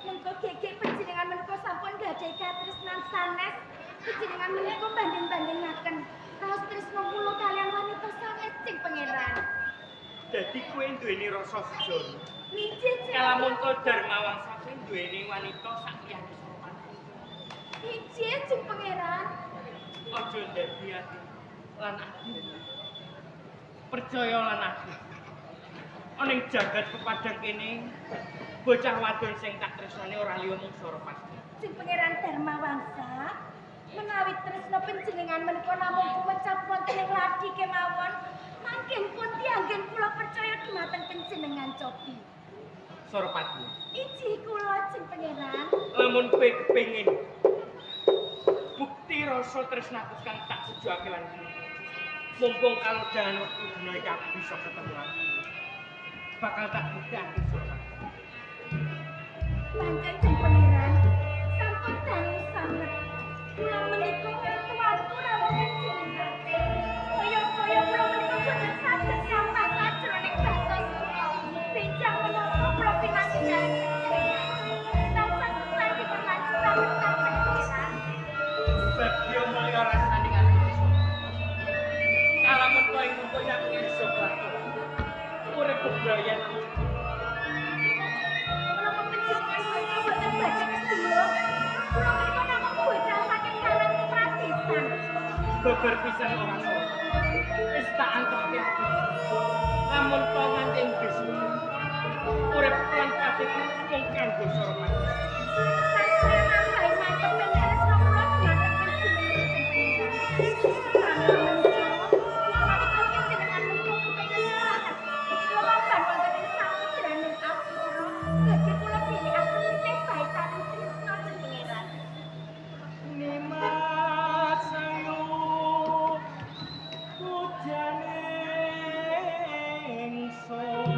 Mengko gegek panjenengan menika sampun gadhahi katresnan sanes. Panjenengan menika banding-bandingaken raos tresna kula kalian wanita sanes Jeng Pangeran. Dadi kowe duweni rasa sujana. Inggih, Jeng. Kalamun to Dharmawangsa kuwi duweni wanita sak liyane Soropat. Inggih, Jeng Pangeran. Aja ndadi ati lan aku. Percaya lan aku. Ana ing jagat pepadang kene bocah wadon sing tak tresnani ora liya mung Soropat. Jeng Pangeran Dharmawangsa, menawi tresna panjenengan menika namung kumecap wonten ing lathi kemawon, mangkin pundi anggen kula percaya dumateng panjenengan cobi. Soropati. Inggih kula Jeng Pangeran. Lamun kowe kepengin bukti rasa tresnaku kang tak tujuake lan kowe. Mumpung kalodhangan wektu dina iki aku bisa ketemu lan kowe. Bakal tak buktekake Soropati. Pancen Jeng Pangeran sampun dangu sanget. Kula menika ngertu-wertu rawuh panjenengan. Kaya Beber pisan ora salah. Wis tak antepke ati. Lamun to nganti besok. Urip lan patiku mung kanggo Soropat. Sansaya nambahi mantep ing tresna kula dumateng panjenengan. Panjenengan menika kepengin lelaban wonten ing samudraning asmara. Badhe kula dhelekaken titih baitaning tresna jenengan. Nimas ayu pujane ingsun.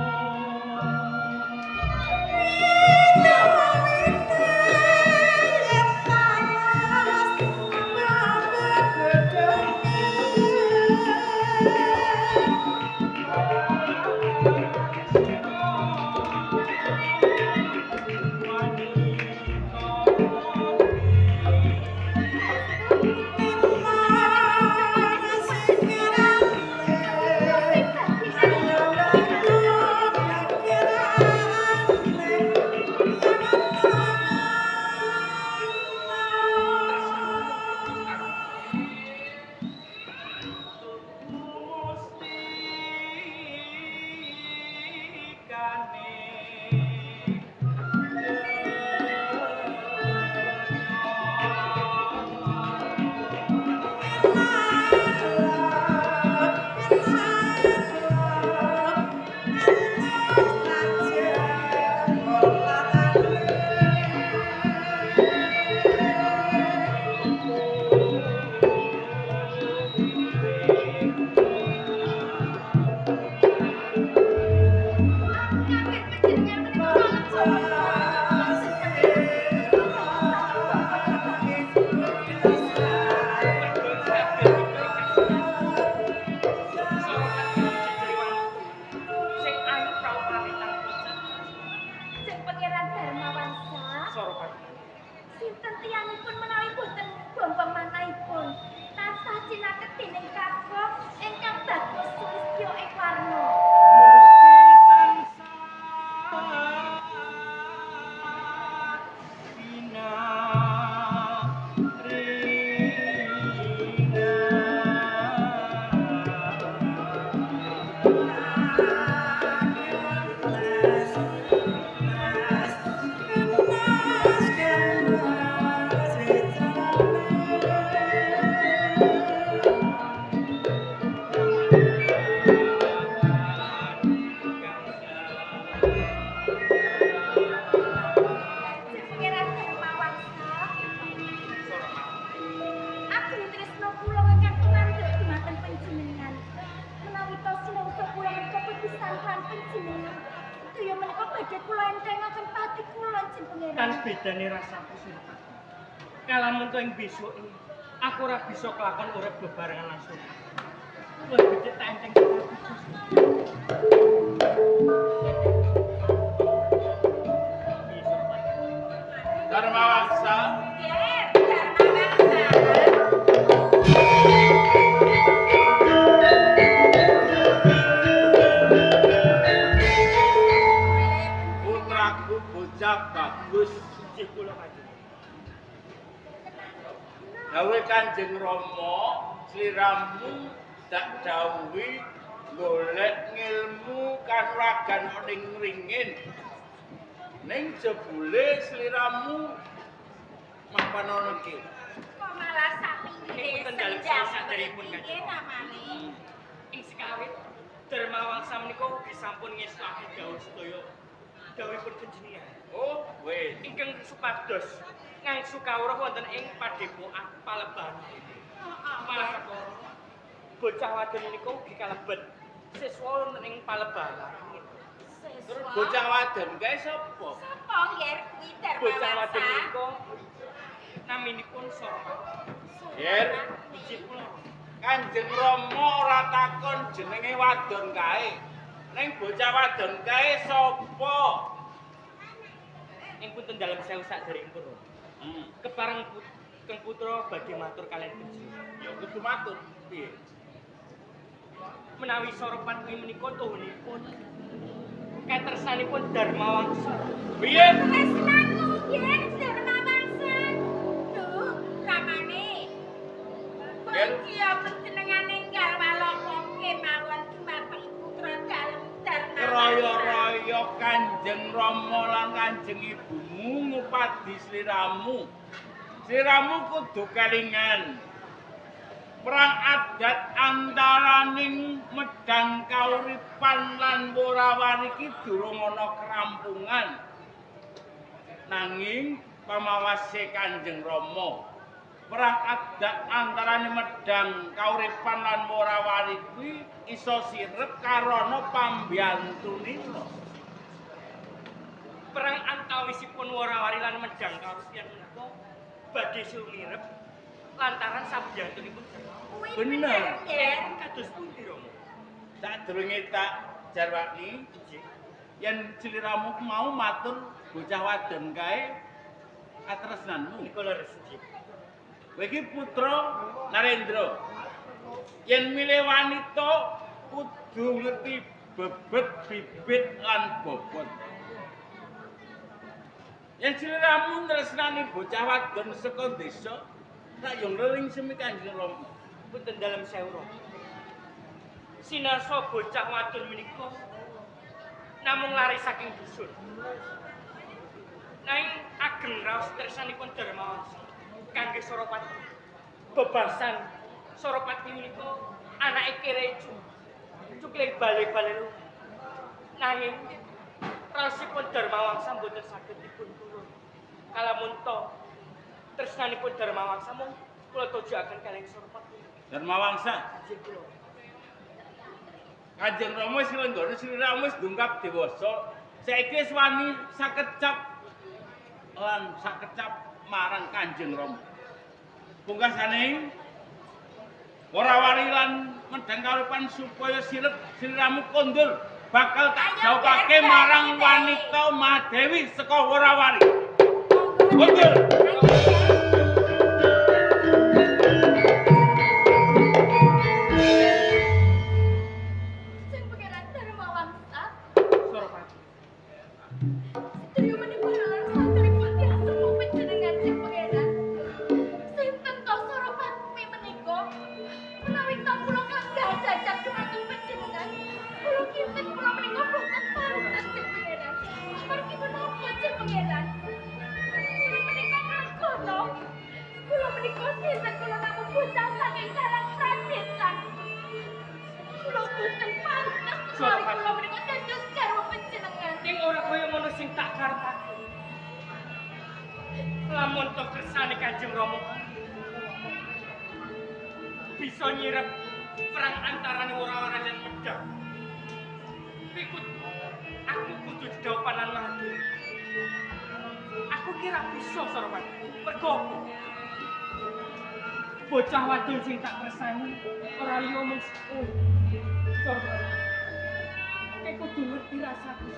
Sinten tiyangipun menawi boten bombong manahipun tansah cinaket dening kakung ingkang bagus sulistya ing warna. Mugi tansah Tan bedane rasaku Surpat. Kalamun to ing besok aku ora bisa kelakon urip bebarengan langsung. Luwih becik tak enteng. Dharmawangsa. Nggih, Dharmawangsa. Putraku bocah bagus. Nggih kula kanjeng. Dawuh Kanjeng Rama, sliramu tak dawuhi golek ngilmu kanuragan ning ringin. Ning jebule sliramu mapan ana iki. Kok malah sak pinggire dalem saderipun Kanjeng. Namane. Ing sekawit Dharmawangsa menika ugi sampun ngestuake dawuh sedaya dawuhipun panjenengan. Oh, wis. Ingkang supados ngangsu kawruh wonten ing padepokan Palebaran. Heeh. Malah perkara bocah wadon menika ugi kalebet siswa wonten ing Palebaran. Siswa. Bocah wadon kae sapa? Sapa nggih kuwi Bocah wadon Dharmawangsa? menika naminipun Sorma. Yer, Inggih kula. Kanjeng Rama ora takon jenenge wadon kae. Ning bocah wadon kae sapa? Ing punten dalem sewu saderengipun. Kepareng Keng Putra badhe matur kaliyan panjenengan. Ya kudu matur. Piye? Menawi Soropat kuwi menika tuhunipun katresanipun Dharmawangsa. Piye? Tresnanku nggih Dharmawangsa. Duh, ramane. Ger. Ger. Mugia panjenengan enggal walaka kemawon dumateng putra dalem Darma. Raya-raya Kanjeng Rama lan Kanjeng Ibumu ngupadi sliramu. Sliramu kudu kelingan. Perang adat antaraning Medang Kauripan lan Worawari iki durung ana kerampungan. Nanging pamawase Kanjeng Rama, perang adat antarane Medang Kauripan lan Worawari kuwi iso sirep karana pambiyantunira. Perang antawisipun Worawari lan Medang Kauripan menika badhe sumirep lantaran sabiyantunipun. Bener. Kados pundi, Rama? Sadurunge tak jarwani, yen sliramu mau matur bocah wadon kae katresnanmu. Niku leres nggih. Kowe iki putra Narendra. Yen milih wanita kudu ngerti bebet, bibit lan bobot. Yen sliramu tresnani bocah wadon saka desa, rak yo ngreling semi Kanjeng Rama. Punten dalem sewu Rama. Sinarsa bocah wadon menika namung lari saking dusun. Nanging ageng raos tresnanipun Darmawangsa kangge Suropati. Bebasan Suropati menika anake kere cukling bale-bale. Nanging raosipun Darmawangsa mboten saged dipun turun. Kalamun to tresnanipun Darmawangsa mung kula tujuaken kaliyan Suropati. Darmawangsa, Kanjeng Rama wis nglenggana sliramu wis dungkap dewasa. Saiki wis wani sakecap lan sakecap marang Kanjeng Rama. Pungkasane Worawari lan Medang Kauripan supaya sirep sliramu kondur bakal tak jawabake marang wanita Mahadewi saka Worawari. Kondur. Sing Pangeran Darmawangsa. Suropati. Sedaya menika lan santripun tiyang sepuh panjenengan sing Pangeran. Sinten to Suropati menika? Menawi ta kula kanggo jajak dumateng panjenengan, kula kinten kula menika boten pantes sing Pangeran. Amargi menapa sing Pangeran? Kula menika ngrekono. Kula menika sinten kula namung bocah saking Karang Pradesan. Kula boten pantes menawi kula menika dados garwa panjenengan. Ning ora kaya ngono sing tak karepake. Lamun to kersane Kanjeng Rama bisa nyirep perang antarane Worawari lan Medang. Pikut aku kudu didhawuhan lan Mahadewi. Aku kira bisa Suropati. Mergo apa? Bocah wadon sing tak tresnani ora liya mung Suropati. Kowe kudu ngerti rasaku.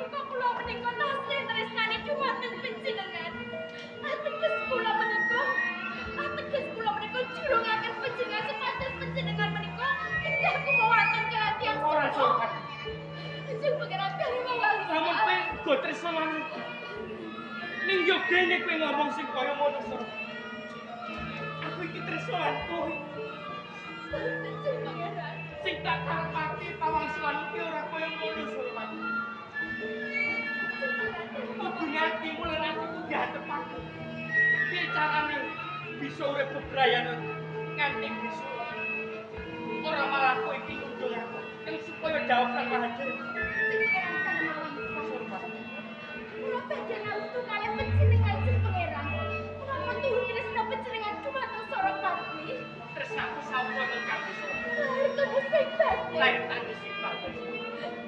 Kok kula menika tasih tresnani dumateng panjenengan. Ateges kula menika, ateges kula menika jurungaken panjenengan supados panjenengan menika kedah kumawaken kaliyan tiyang Ora sepuh. Suropati. Sing Pangeran Darmawangsa. Lamun kowe nggo tresna lan aku. Ning yo gene kowe ngomong sing kaya ngono Suropati. Aku iki tresna lan kowe. Boten sing Pangeran. Sing tak karepake pawangsulan iki ora kaya ngono Suropati. Sing Pangeran Kudune atimu lan atiku diatepake. Piye carane bisa urip bebrayan nganti bisa. Ora malah kowe iki ngundung aku ing supaya jawab lan Mahadewi. Sing Pangeran Darmawangsa. Suropati. Kula badhe ngastu kalih panjenengan sing Pangeran. Kula metuhi tresna panjenengan dumateng Suropati. Tresnaku sawetara mung kanggo Suropati. Lahir tubuh sing batin. Lahir tandus sing batin.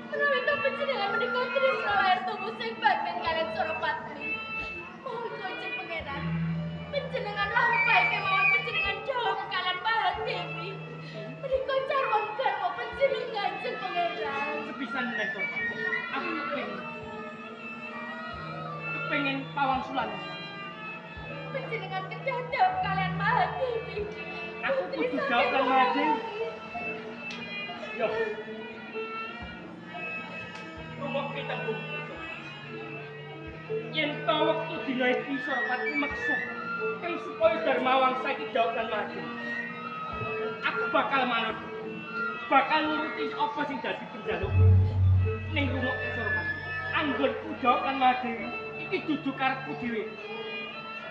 Menawi to panjenengan menika tresna lahir tubuh sing batin kaliyan Suropati. Monggo sing Pangeran. Panjenengan lampahi kemawon panjenengan jawab kaliyan Mahadewi. Menika carwan garwa panjenengan sing Pangeran. Sepisan meneh Suropati. Aku kepengin pawangsulan. Panjenengan kedah dhawuh kaliyan Mahadewi. Aku kudu jawab lan Mahadewi. Yo. Rumokke tembung. Yen to wektu dina iki Suropati meksa Kang supaya Dharmawangsa iki jauh lan maju. Aku bakal manut. Bakal nuruti apa sing dadi penjalukku. Ning rungokke Surapati. Anggonku jauh lan maju iki dudu karepku dhewe.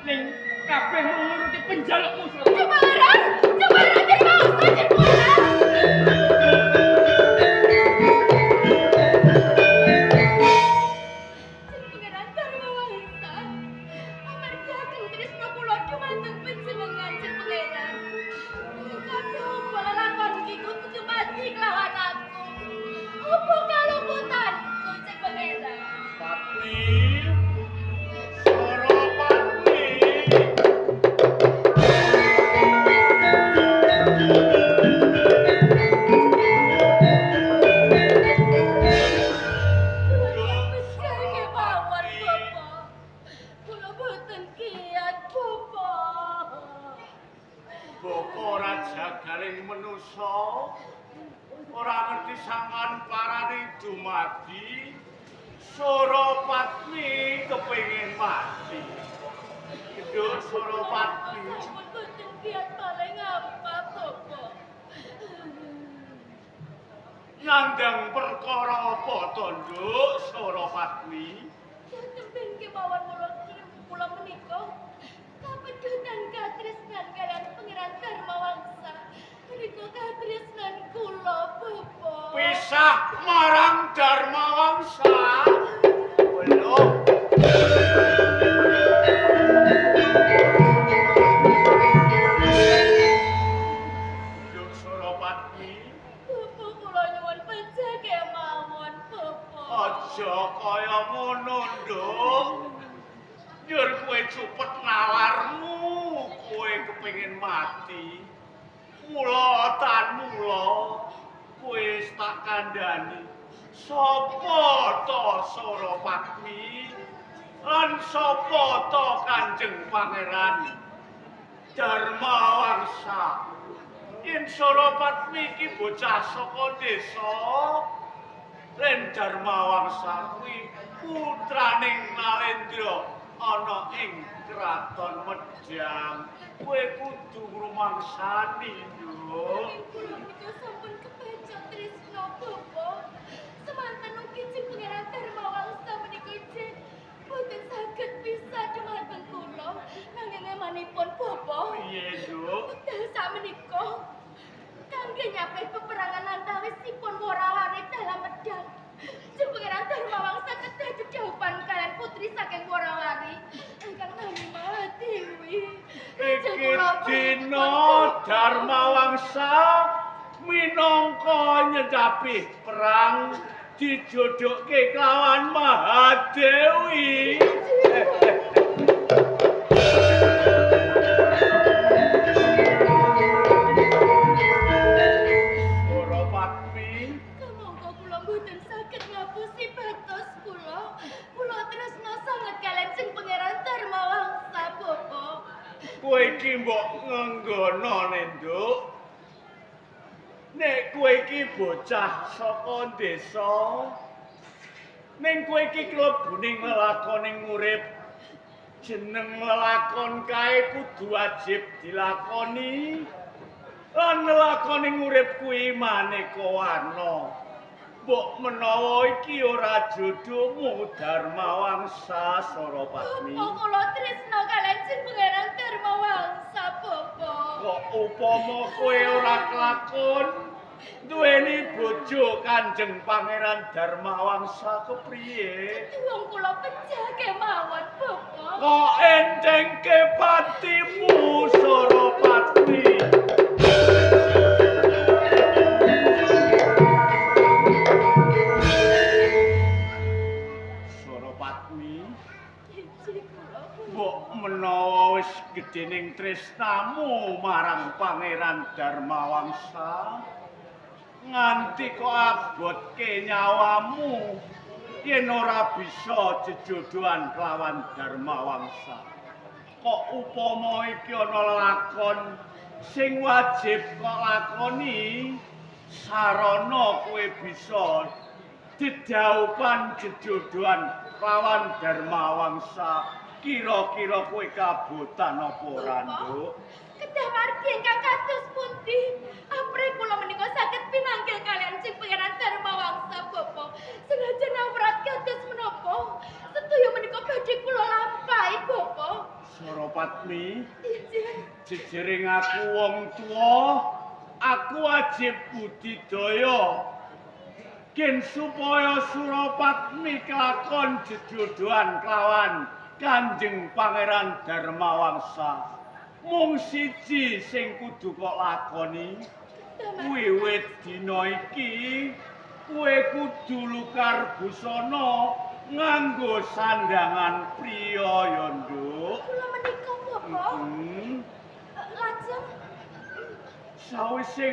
Ning kabeh mung nuruti penjalukmu Surapati. Pangeran, Pangeran Dharmawangsa, Pangeran. Pangeran Dharmawangsa, amargi ageng tresna kula dumateng panjenengan Pangeran. Kabeh apa lelakon iki kudu mati kelawan aku. Apa kaluputanku Pangeran? Patmi, Surapatmi. Kula kemawon Bapak. Kula boten kiat Bapak. Bapa ora jagaling manusa, ora ngerti sangan parane dumadi. Surapatmi kepengin mati. Genduk Surapatmi. Sampun boten kiat paling apa Bapak. Nyandang perkara apa to, Nduk Surapatmi? Temben kemawon kula menika kapedhotan katresnan kaliyan Pangeran Dharmawangsa. Menika katresnan kula Bapak. Pisah marang Dharmawangsa. Belum. Nduk Surapatmi, Bapak kula nyuwun pejah kemawon Bapak. aja kaya ngono, Nduk. Njur kowe cupet nalarmu, kowe kepengin mati. Mula tan mula kowe wis tak kandhani. Sapa to Surapatmi? Lan sapa to Kanjeng Pangeran Dharmawangsa? Yen Surapatmi iki bocah saka desa, Len Dharmawangsa kuwi putraning Nalendra ana ing kraton Medang. Kowe kudu ngrumangsani, Nduk. Nanging kula menika sampun kepencot tresna Bapak. Semanten ugi Jeng Pangeran Dharmawangsa menika ijin boten saged pisah dumateng kula. Nanging emanipun Bapak, Piye, Nduk? wekdal sakmenika kangge nyapih peperangan antawisipun Worawari dalam Medang. Jeng Pangeran Dharmawangsa kedah dedhaupan kaliyan putri saking Worawari ingkang nami Mahadewi. Lajeng Iki kula dina Dharmawangsa minangka nyecapi perang dijodhokke kelawan Mahadewi. Surapatmi, Kamangka kula mboten saged ngapusi batos kula. Kula tresna sanget kaliyan Jeng Pangeran Dharmawangsa, Bapak. Kowe iki mbok ngenggono, Nduk. Nek kowe iki bocah saka desa, ning kowe iki klebuning lelakoning urip, jeneng lelakon kae kudu wajib dilakoni. Lan lelakoning urip kuwi maneka warna. Mbok menawa iki ora jodohmu Dharmawangsa Surapatmi. Bapak kula tresna kaliyan Jeng Pangeran Dharmawangsa, Bapak. Kok upama kowe ora kelakon duweni bojo Kanjeng Pangeran Dharmawangsa kepriye? Wong kula pejah kemawon, Bapak. Kok entengke patimu Surapatmi? Surapatmi, Injih kula. mbok menawa wis gedhening tresnamu marang Pangeran Dharmawangsa, nganti kok abotke nyawamu yen ora bisa jejodohan kelawan Dharmawangsa. Kok upama iki ana lakon sing wajib kok lakoni, sarana kowe bisa dedhaupan jejodohan lawan Darmawangsa. Kira-kira kowe kabotan apa ora, Nduk? Kedah margi ingkang kados pundi? Apre kula menika saged pinanggil kalian sing Pangeran Darmawangsa, Bapak. Senajan awrat kados menapa, sedaya menika badhe kula lampahi, Bapak. Suropatmi, Injih. Jejering aku wong tuwa, aku wajib budidaya. Gen supaya Suropatmi kelakon jejodohan kelawan Kanjeng Pangeran Darmawangsa. Mung siji sing kudu kok lakoni, wiwit dina iki kowe kudu lukar busana nganggo sandangan priya ya, Nduk. Kula menika, Bapak. Lajeng sawise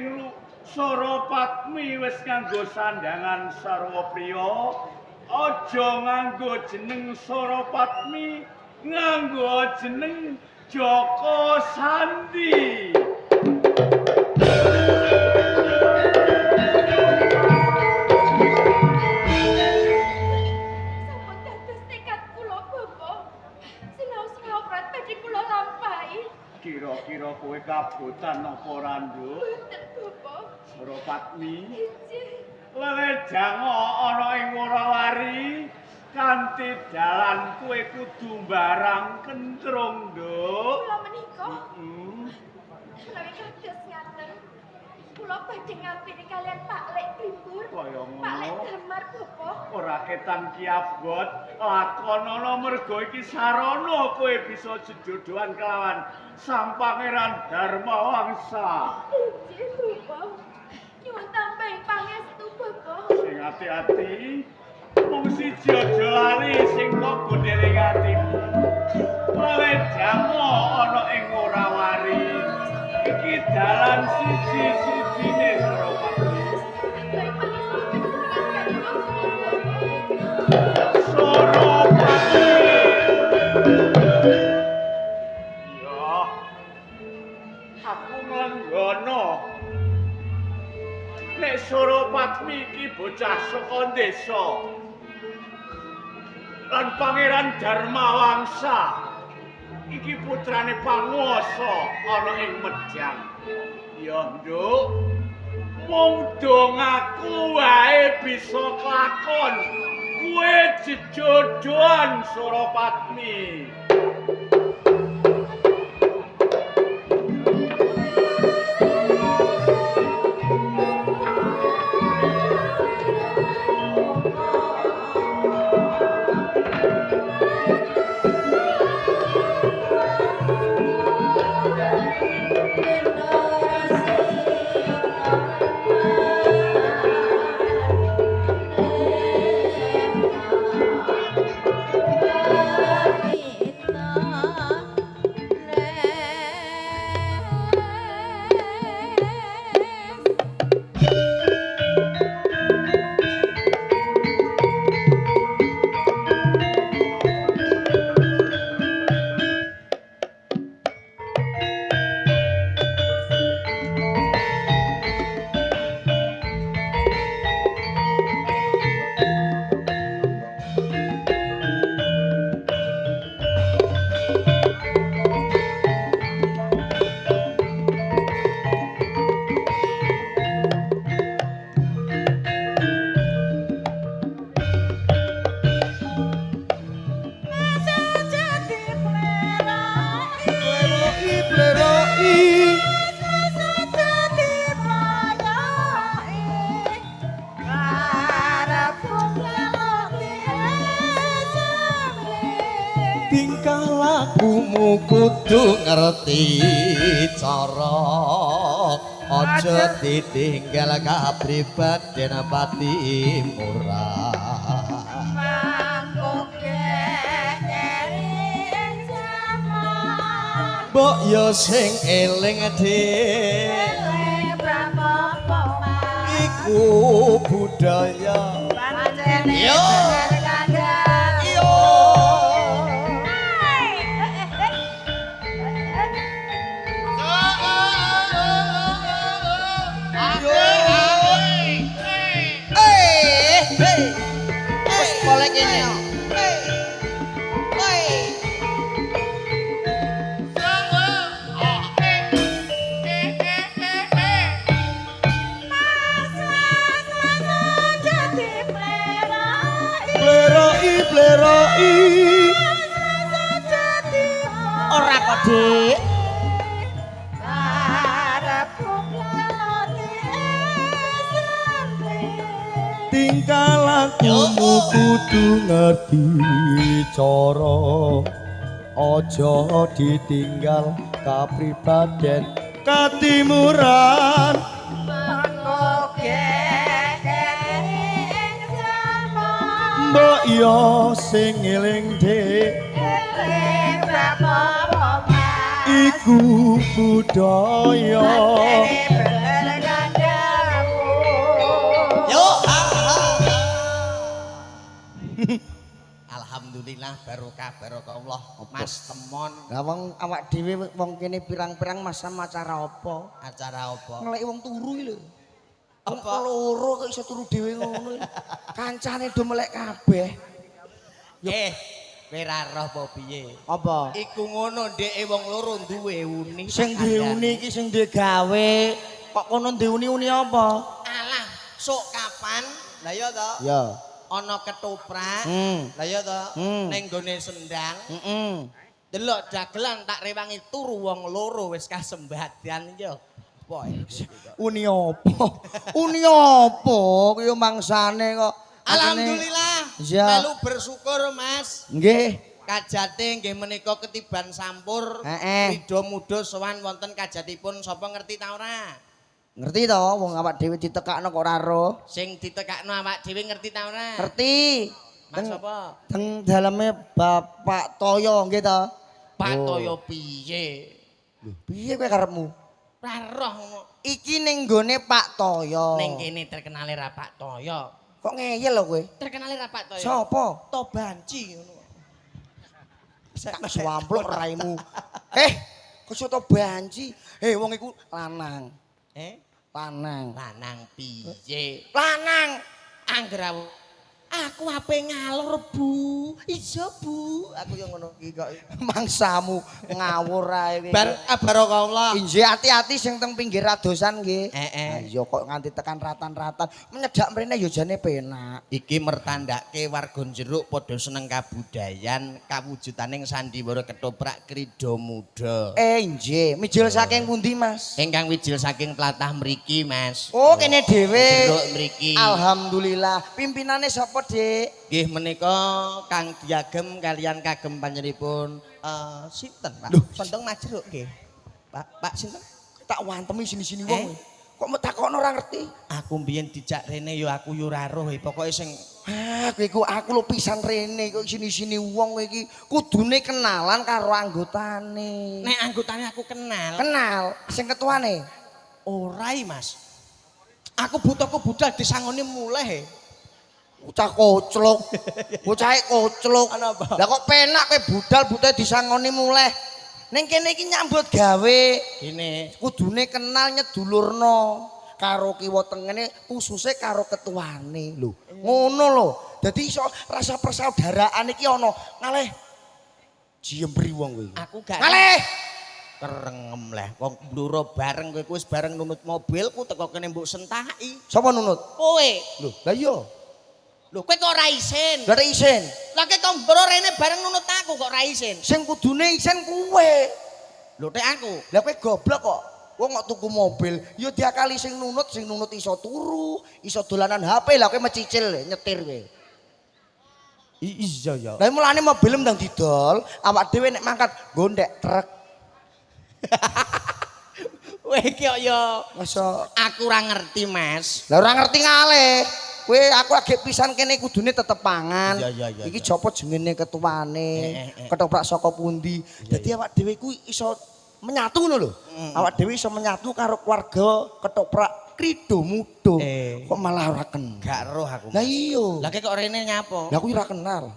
Suropatmi wis nganggo sandangan sarwa priya, aja nganggo jeneng Suropatmi, nganggo jeneng Joko Sandi. Sampun dados tekad kula, Bapak. Sinaos ngawrat badhe kula lampahi. Kira-kira kowe kabotan apa ora, Nduk? Boten, Bapak. Suropatmi, Injih. lelejang ana ing Worawari kanthi dalan kowe kudu mbarang kentrung, Nduk. Kula menika menawi kados ngaten, kula badhe ngampiri kalian Pak Lek Blimbur. Kaya Pak Lek ngono. Damar, Bapak. Ora ketan kiabot, lakonono mergo iki sarana kowe bisa jejodohan kelawan Sang Pangeran Darmawangsa. Injih, Bapak. Nyuwun tambahi pangestu, Bapak. Sing ati-ati, mung siji aja lali sing kok gondeling atimu. Lelejamo ana ing Worawari. Iki dalan siji-sijine Suropatmi. Tambahi pangestu panjenengan kaliyan Bapak. Suropatmi. Ya, aku nglenggono. Nek Suropatmi iki bocah saka desa lan Pangeran Darmawangsa iki putrane panguwasa ana ing Medang. Ya, Nduk. Mung do ngaku wae bisa kelakon. Kowe jejodohan Suropatmi. Tingkah lakumu kudu ngerti cara, aja ditinggal kapribaden pati murah. Mbok yo sing eling dhewe iku budaya. Yo. Wis boleh kene yo. Dik? Tingkah lakumu kudu ngerti cara, aja ditinggal kapribaden katimuran. Mbok yo sing eling Dik, iku budaya. Yo. Alhamdulillah barokah barokah Allah. Mas Temon. Lah wong awak dhewe wong kene pirang-pirang masam acara apa? Acara apa? Ngeleki wong turu iki lho. Wong loro kok iso turu dhewe ngono. Kancane do melek kabeh. Kowe ra roh apa piye? Apa? Iku ngono ndeke wong loro duwe uni. Sing duwe uni iki sing duwe gawe. Kok kono duwe uni-uni apa? Alah, sok kapan? Lah iya to? Ya. Ana ketoprak. Lah iya to? Ning gone sendang. Heeh. Delok dagelan tak rewangi turu wong loro wis kasembadan yo. Uni apa? Uni apa? Kuwi mangsane kok. Alhamdulillah. Iya. Melu bersyukur, Mas. Nggih. Kajate nggih menika ketiban sampur. Ridho muda sowan wonten kajatipun sapa ngerti ta ora? Ngerti to wong awak dhewe ditekakno kok ora roh. Sing ditekakno awak dhewe ngerti ta ora? Ngerti. Mas sapa? Teng daleme Bapak Toyo nggih to? Pak Toyo piye? Lho, piye kowe karepmu? Ora roh ngono. Iki ning nggone Pak Toyo. Ning kene terkenale ra Pak Toyo. Kok ngeyel lho kowe? Terkenale ra Pak Toyo. Sopo? To banci ngono. Tak swamplok raimu. Kok soto banci? Wong iku lanang. Lanang. Lanang piye? Lanang. Angger aku ape ngalor, Bu. Iya, Bu. Aku yo ngono iki kok. Mangsamu ngawur ae kowe. Bar barokallah. Injih ati-ati sing teng pinggir radosan nggih. Heeh. Iya kok nganti tekan ratan-ratan. Menyedak mrene ya jane penak. Iki mertandake warga Jeruk padha seneng kabudayan kawujutaning sandiwara ketoprak Krida Muda. Injih, mijil saking pundi, Mas? Ingkang wijil saking tlatah mriki, Mas. Oh, kene dhewe. Jeruk mriki. Alhamdulillah. Pimpinane sapa, Dik? Nggih menika Kang Diagem kalian kagem panjenenganipun sinten, Pak? Sondong Majeruk nggih. Pak, Pak sinten? Tak wantemi sini-sini wong. Kok mau takokno ora ngerti? Aku mbiyen dijak rene ya aku ya ora roh, pokoke sing kowe iku aku lho pisan rene kok sini-sini wong kowe iki kudune kenalan karo anggotane. Nek anggotane aku kenal. Kenal sing ketuane? Ora, Mas. Aku butuhku budal disangoni mulih. Bocah koclok. Bocahe koclok. Lah kok penak kowe budal butuhe disangoni mulih. Ning kene iki nyambut gawe. Kene kudune kenal nyedulurno karo kiwa tengene khususe karo ketuane lho. Ngono lho. Dadi iso rasa persaudaraan iki ana. Ngalih jembri wong kowe. Aku gak ngalih. Kerengem leh wong bluro bareng kowe wis bareng nunut mobilku teko kene mbok sentaki. Sapa nunut? Kowe. Lho, lah iya. Lho kowe kok ora isin? Lah isin. Lah kowe kok mbro rene bareng nunut aku kok ora isin? Sing kudune isin kowe. Lho tek aku. Lah kowe goblok kok. Wong kok tuku mobil, ya diakali sing nunut iso turu, iso dolanan HP, lah kowe mecicil nyetir kowe. Iya ya. Lah mulane mobil ndang didol, awak dhewe nek mangkat gondek truk. Kowe iki kok ya masa aku ora ngerti, Mas. Lah ora ngerti ngalih. Kowe aku lagi pisan kene kudune tetep pangan. Iya, iki sapa jengene ketuane, ketoprak saka pundi. Dadi awak dhewe iku iso menyatu ngono lho. Awak dhewe iso menyatu karo keluarga ketoprak Krida Muda. Kok malah ora kenal. Gak roh aku. Lah iya. Lah kok rene nyapa? Lah aku ora kenal.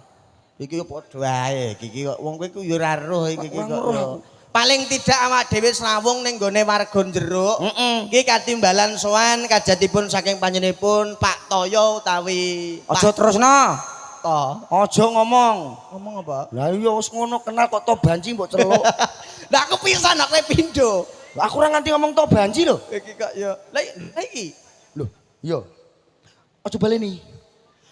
Iki yo padha ae, iki kok wong kowe ku yo ora roh iki kok. Paling tidak awak dhewe srawung ning gone warga Jeruk. Iki katimbalan sowan kajatipun saking panjenenganipun Pak Toyo utawi aja terusno. To. Aja ngomong. Ngomong apa? Lah iya wis ngono kenal kok to banci mbok celuk. Lah aku pisan aku pindho. Lah aku ora nganti ngomong to banci lho. Iki kok ya. Lah iki. Lho, iya. Aja baleni.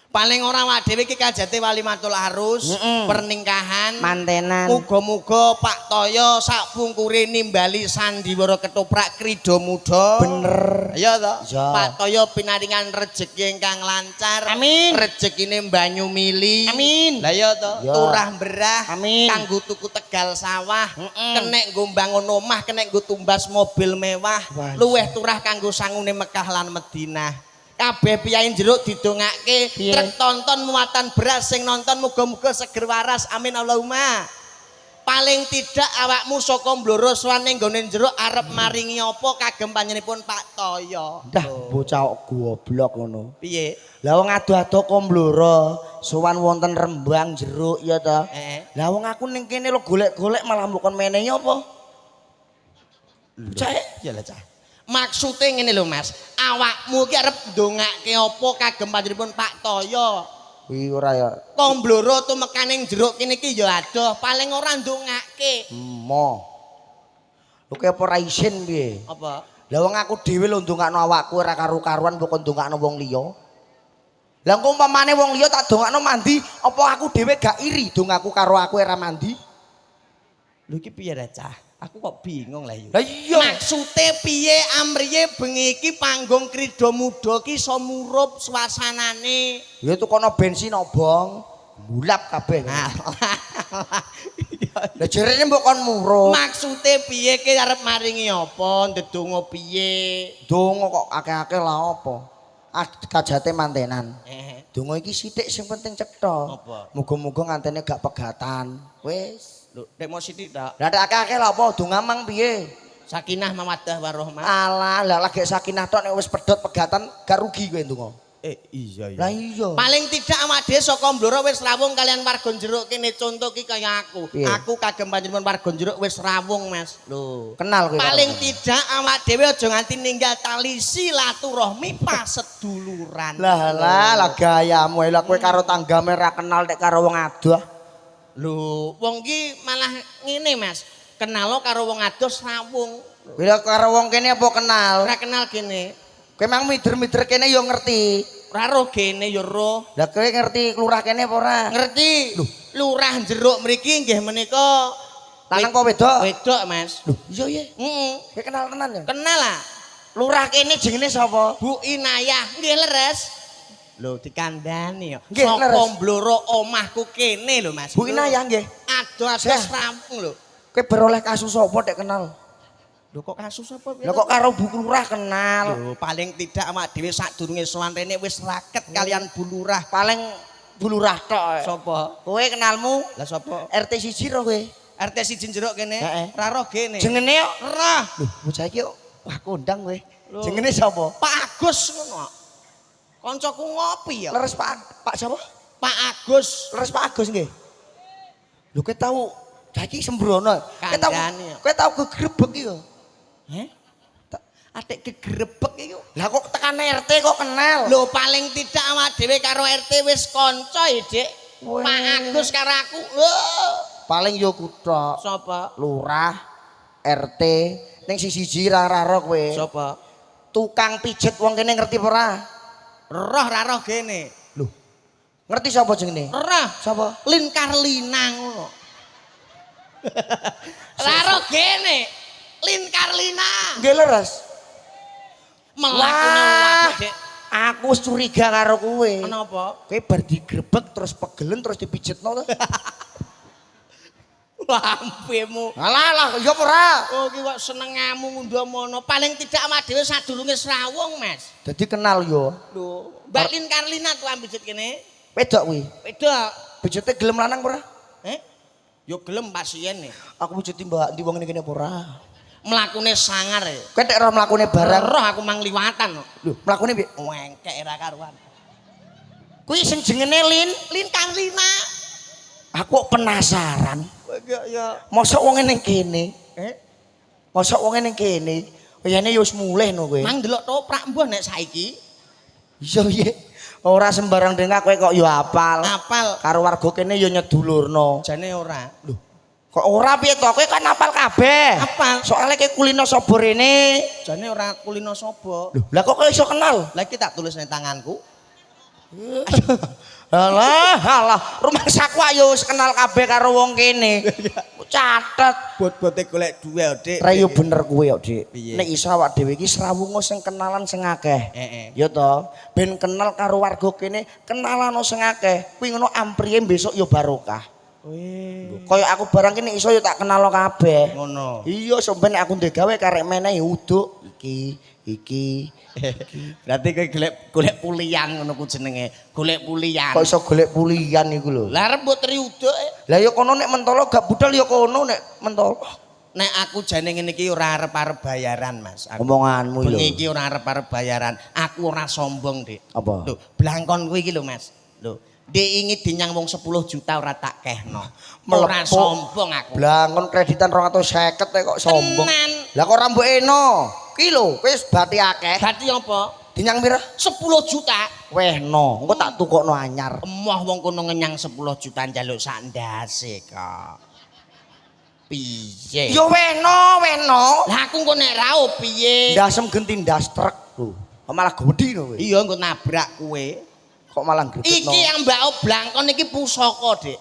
Paling ora awak dhewe iki kajate walimatul arus, pernikahan, Mantenan. Muga-muga Pak Toyo sak pungkure nimbali sandiwara ketoprak krida muda. Bener. Iya to? Iya. Pak Toyo pinaringan rejeki ingkang lancar. Amin. Rejekine banyu mili. Amin. Lah iya to? Iya. Turah berah. Amin. Kanggo tuku tegal sawah, kenek nggo mbangun omah, kenek nggo tumbas mobil mewah, luweh turah kanggo sangune Mekah lan Madinah. Kabeh piyayi jeruk didongake, trek tonton muatan beras sing nonton muga-muga seger waras. Amin Allahumma. Paling tidak awakmu saka Blora sowan ning nggone jeruk arep maringi apa kagem panjenenganipun Pak Toyo. Dah bocah kok goblok ngono. Piye? Lah wong ado-ado kok Blora sowan wonten Rembang jeruk ya ta. Lah wong aku ning kene lho golek-golek malah mbok kon menehi apa? Bocah ya lah cah. Maksude ngene lho Mas, awakmu iki arep ndongake apa kagem panjenenganipun Pak Toyo? Kuwi ora ya. Kok Blora tumekaning jeruk kene iki ya adoh, paling ora ndongake. Mo. Lho kowe apa ora isin piye? Apa? Lah wong aku dhewe lho ndongakno awakku ora karu-karuan mbok ndongakno wong liya. Lah engko umpamane wong liya tak dongakno mandi, apa aku dhewe gak iri dongaku karo aku ora mandi? Lho iki piye ra cah? Aku kok bingung lah yo. Lah iya. Maksude piye amriye bengi iki panggung Krida Muda ki iso murup suasanane. Ya tukono bensin obong, mulap kabeh. Lah jerene mbok kon murup. Maksude piye ki arep maringi apa, ndedonga piye? Donga kok akeh-akeh lah apa? Kajate mantenan. Donga iki sithik sing penting cetha. Muga-muga ngantene gak pegatan. Wis. Lho, nek mau sithik ta? Lah nek akeh-akeh lha apa donga mang piye? Sakinah mawaddah warahmah. Alah, lah lagi sakinah tok nek wis pedhot pegatan gak rugi kowe ndonga. Iya iya. Lah iya. Paling tidak awak dhewe saka Blora wis rawung kalian warga jeruk kene contoh ki kaya aku. Piye? Aku kagem panjenengan warga jeruk wis rawung, Mas. Lho. Kenal kowe. Paling tidak awak dhewe aja nganti ninggal tali silaturahmi paseduluran. Lah lah lah gayamu lah kowe karo tanggame ra kenal nek karo wong adoh. Lho, wong ki malah ngene, Mas. Kenalo karo wong adoh srawung. Bila karo wong kene apa kenal? Ora kenal kene. Kowe mang mider-mider kene ya ngerti. Ora roh kene ya roh. Lah kowe ngerti lurah kene apa ora? Ngerti. Lho, lurah jeruk mriki nggih menika lanang apa wedok? Wedok, Mas. Lho, iya iya. Heeh. Kowe kenal tenan ya? Kenal lah. Lurah kene jenenge sapa? Bu Inayah. Nggih leres. Lho dikandani ya. Saka Blora omahku kene lho Mas. Bu Inayah nggih. Adoh-adoh rampung lho. Kowe beroleh kasus apa nek kenal? Lho kok kasus apa? Lho kok karo Bu Lurah kenal? Lho paling tidak awak dhewe sadurunge sowan rene wis raket kalian Bu Lurah. Paling Bu Lurah tok. Sapa? Kowe kenalmu? Lah sapa? RT 1 ro kowe. RT 1 jeruk kene. Ora roh kene. Jenenge yo roh. Lho bocah iki wah kondang kowe. Jenenge sapa? Pak Agus ngono. Koncoku ngopi ya. Leres Pak Pak sapa? Pak Agus. Leres Pak Agus nggih. Lho kowe tau saiki sembrono. Kowe tau kegrebek iki yo. Heh? Atik kegrebek iki. Lah kok tekan RT kok kenal? Lho paling tidak awak dhewe karo RT wis kanca ya, Dik. Pak Agus karo aku. Lho. Paling yo kuthok. Sapa? Lurah, RT, ning siji ra ro kowe. Sapa? Tukang pijet wong kene ngerti apa ora? Roh ra roh kene. Lho. Ngerti sapa jenenge? Roh. Sapa? Lin Karlina ngono. Ra roh kene. Lin Karlina. Nggih leres. Melakune wae, Dik. Aku wis curiga karo kowe. Kenapa? Kowe bar digrebek terus pegelen terus dipijetno to. Lampemu. Alah lah, ya apa ora? Oh ki kok senengamu ngundomono. Paling tidak awak dhewe sadurunge srawung, Mas. Dadi kenal yo. Lho, Mbak Lin Karlina tuh pijet kene. Wedok kuwi. Wedok. Pijete gelem lanang apa ora? Eh? Yo gelem pasien e. Aku pijeti Mbak ndi wong ngene kene apa ora? Mlakune sangar e. Kowe tek roh mlakune barang. Roh aku mang liwatan. Lho, mlakune piye? Wengkek ora karuan. Kuwi sing jenenge Lin, Lin Karlina. Aku kok penasaran. Ya. Mosok wong ning kene? Eh? Mosok wong ning kene? Kayane ya wis mulih no kowe. Mang ndelok toprak mbuh nek saiki. Iya piye? Ora sembarang dengak kowe kok ya apal. Apal. Karo warga kene ya nyedulurno. Jane ora. Lho. Kok ora piye to? Kowe kan apal kabeh. Apal. Soale kowe kulino saba rene. Jane ora kulino saba. Lho, lah kok kowe iso kenal? Lah iki tak tulis ning tanganku. Alah, alah, rumangsaku ayo wis kenal kabeh karo wong kene. Catet. Bot-bote golek duwe, Dik. Re yo bener kuwe kok, Dik. Piye? Nek iso awak dhewe iki srawunga sing kenalan sing akeh. Heeh. Ya to, ben kenal karo warga kene, kenalano sing akeh. Kuwi ngono ampriye besok yo barokah. Weh. Kaya aku barang kene iso yo tak kenalo kabeh. Ngono. Iya, sampeyan nek aku ndek gawe karek menehi uduk iki, iki. Berarti kowe golek pulian ngono ku jenenge. Golek pulian. Kok iso golek pulian iku lho. Lah arep mbok teri uduk. Lah ya kono nek mentolo gak budal ya kono nek mentolo. Nek aku jane ngene iki ora arep-arep bayaran, Mas. Aku Omonganmu lho. bengi iki ora arep-arep bayaran. Aku ora sombong, Dik. Apa? Lho, blangkon kuwi iki lho, Mas. Lho, Dik ingi dinyang wong 10 juta ora tak kehno. Ora Melepuk. sombong aku. Blangkon kreditan 250 kok sombong. Tenan. Lah kok ora mbok eno? Ki lho, wis bati akeh. Bati apa? Dinyang pira? 10 juta. Wehno, engko tak tukokno anyar. Emoh wong kono ngenyang 10 juta njaluk sak ndase kok. Piye? Ya wehno, wehno. Lah aku engko nek raup piye? Ndasem genti ndas truk lho. Kok malah gedhi no kowe. Iya engko nabrak kowe. Kok malah gregetno. Iki yang mbak blangkon iki pusaka, Dik.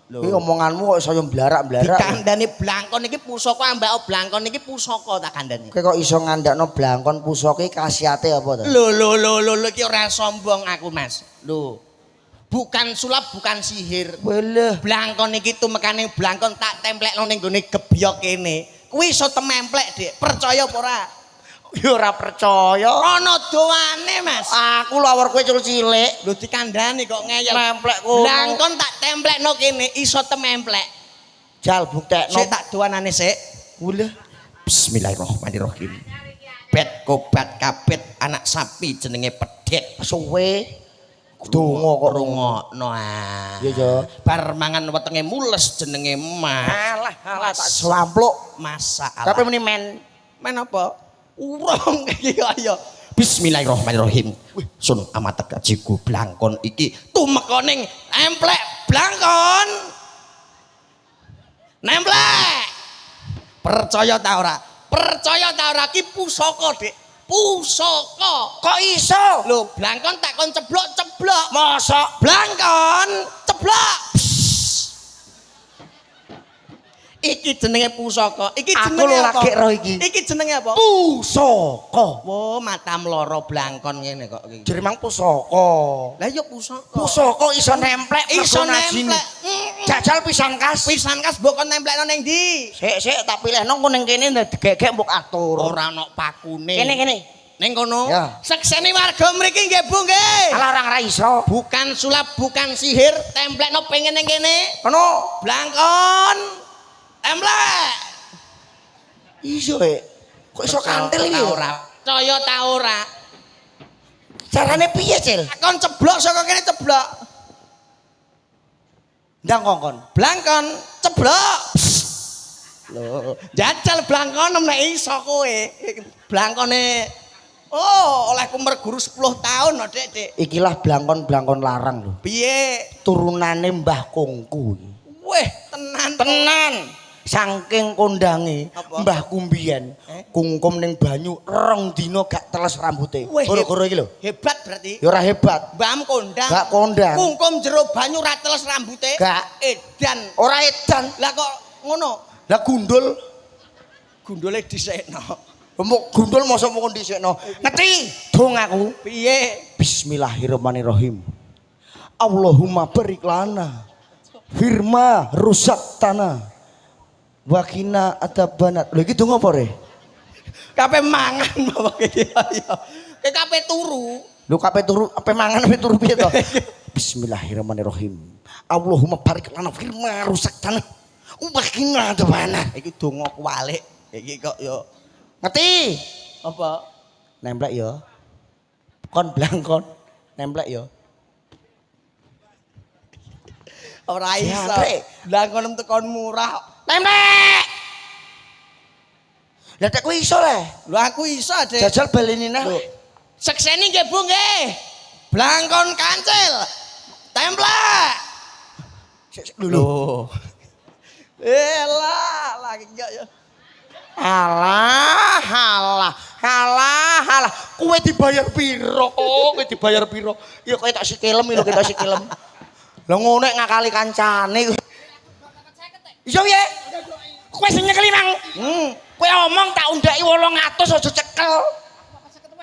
Lho. Iki omonganmu kok saya mblarak-mblarak. Dikandani blangkon iki pusaka, mbak blangkon iki pusaka tak kandhani. Kowe kok iso ngandakno blangkon pusaka iki khasiate apa to? Lho lho lho lho lho iki ora sombong aku, Mas. Lho. Bukan sulap, bukan sihir. Weleh. Blangkon iki tumekane blangkon tak templekno ning gone gebyok kene. Kuwi iso tememplek, Dik. Percaya apa ora? Ya ora percaya. Ana doane, Mas. Aku lho awor kowe cul cilik. Lho dikandani kok ngeyel. Nemplek kono. Blangkon tak templekno kene iso tememplek. Jal buktekno. Sik tak doanane sik. Weleh. Bismillahirrahmanirrahim. Bet kobat kabet anak sapi jenenge pedhet. Suwe. Donga kok rungokno ah. Iya ya. Bar mangan wetenge mules jenenge mah. Alah alah tak slampluk. Masalah. Tapi muni men. Men apa? Urung iki ayo. Bismillahirrahmanirrahim. Wih, sun amatek ajiku blangkon iki tumeka ning emplek blangkon. Nemplek. Percaya ta ora? Percaya ta ora ki pusaka, Dik. Pusaka. Kok iso? Lho, blangkon tak kon ceblok-ceblok. Mosok blangkon ceblok. Iki jenenge pusaka. Iki Aku jenenge lho apa? lagi roh iki. Iki jenenge apa? Pusaka. Wo, matam loro blangkon ngene kok iki. Jere mang pusaka. Lah iya pusaka. Pusaka iso nemplek Iso mergo ngajine. nemplek. Jajal pisan kas. Pisan kas mbok kon nemplekno ning ndi? Sik sik tak pilihno engko ning kene digegek mbok atur. Ora ana pakune. Kene kene. Ning kono. Ya. Sekseni warga mriki nggih Bu nggih. Alah orang ra iso. Bukan sulap, bukan sihir, templekno pengen ning kene. Kono. Blangkon. Templek. Iso e. Kok iso kantil iki? Ta ora? Percaya ta ora? Carane piye, Cil? Kon ceblok saka kene ceblok. Ndang kongkon. Blangkon ceblok. Lho, jajal blangkon nek iso kowe. Blangkone oh, olehku merguru 10 tahun no, Dik, Dik. Ikilah blangkon-blangkon larang lho. Piye? Turunane Mbah Kongku iki. Weh, tenan. Tenan. Saking kondange Apa? Mbah Kumbiyen, kungkum ning banyu rong dina gak teles rambute. Weh, Goro-goro iki lho. Hebat berarti. Ya ora hebat. Mbahmu kondang. Gak kondang. Kungkum jero banyu ra teles rambute. Gak. Edan. Ora edan. Lah kok ngono? Lah gundul, Gundule dhisikno. mbok gundul mosok mung dhisikno. Ngerti? Dong aku. Piye? Bismillahirrahmanirrahim. Allahumma barik lana firma rusak tanah wakina adzabanat. Lho iki donga apa re? Kape mangan bapak iki ayo. Kape turu. Lho kape turu, ape mangan ape turu piye to? Bismillahirrahmanirrahim. Allahumma barik lana firma rusak tanah wakina adzabanat. Iki donga kuwalik. Iki kok yo Ngerti? apa? Nemplek yo. Kon blangkon. Nemplek yo. Ora iso. Jangkrik. Blangkon tekon murah. Nemplek. Lah tek kowe iso le. Lho aku iso, Dik. Jajal baleni neh. Sekseni nggih Bu nggih. Blangkon kancil. Templek. Sik, sik, lho, lho. Eh lah, lagi enggak ya. Alah, alah, alah, alah. Kowe Kowe dibayar piro? Kowe dibayar piro? Ya kowe tak sikilem lho, kita sikilem. Lah ngono nek ngakali kancane. Iya piye? Kowe sing nyekeli, Mang. Kowe omong tak undaki 800 aja cekel.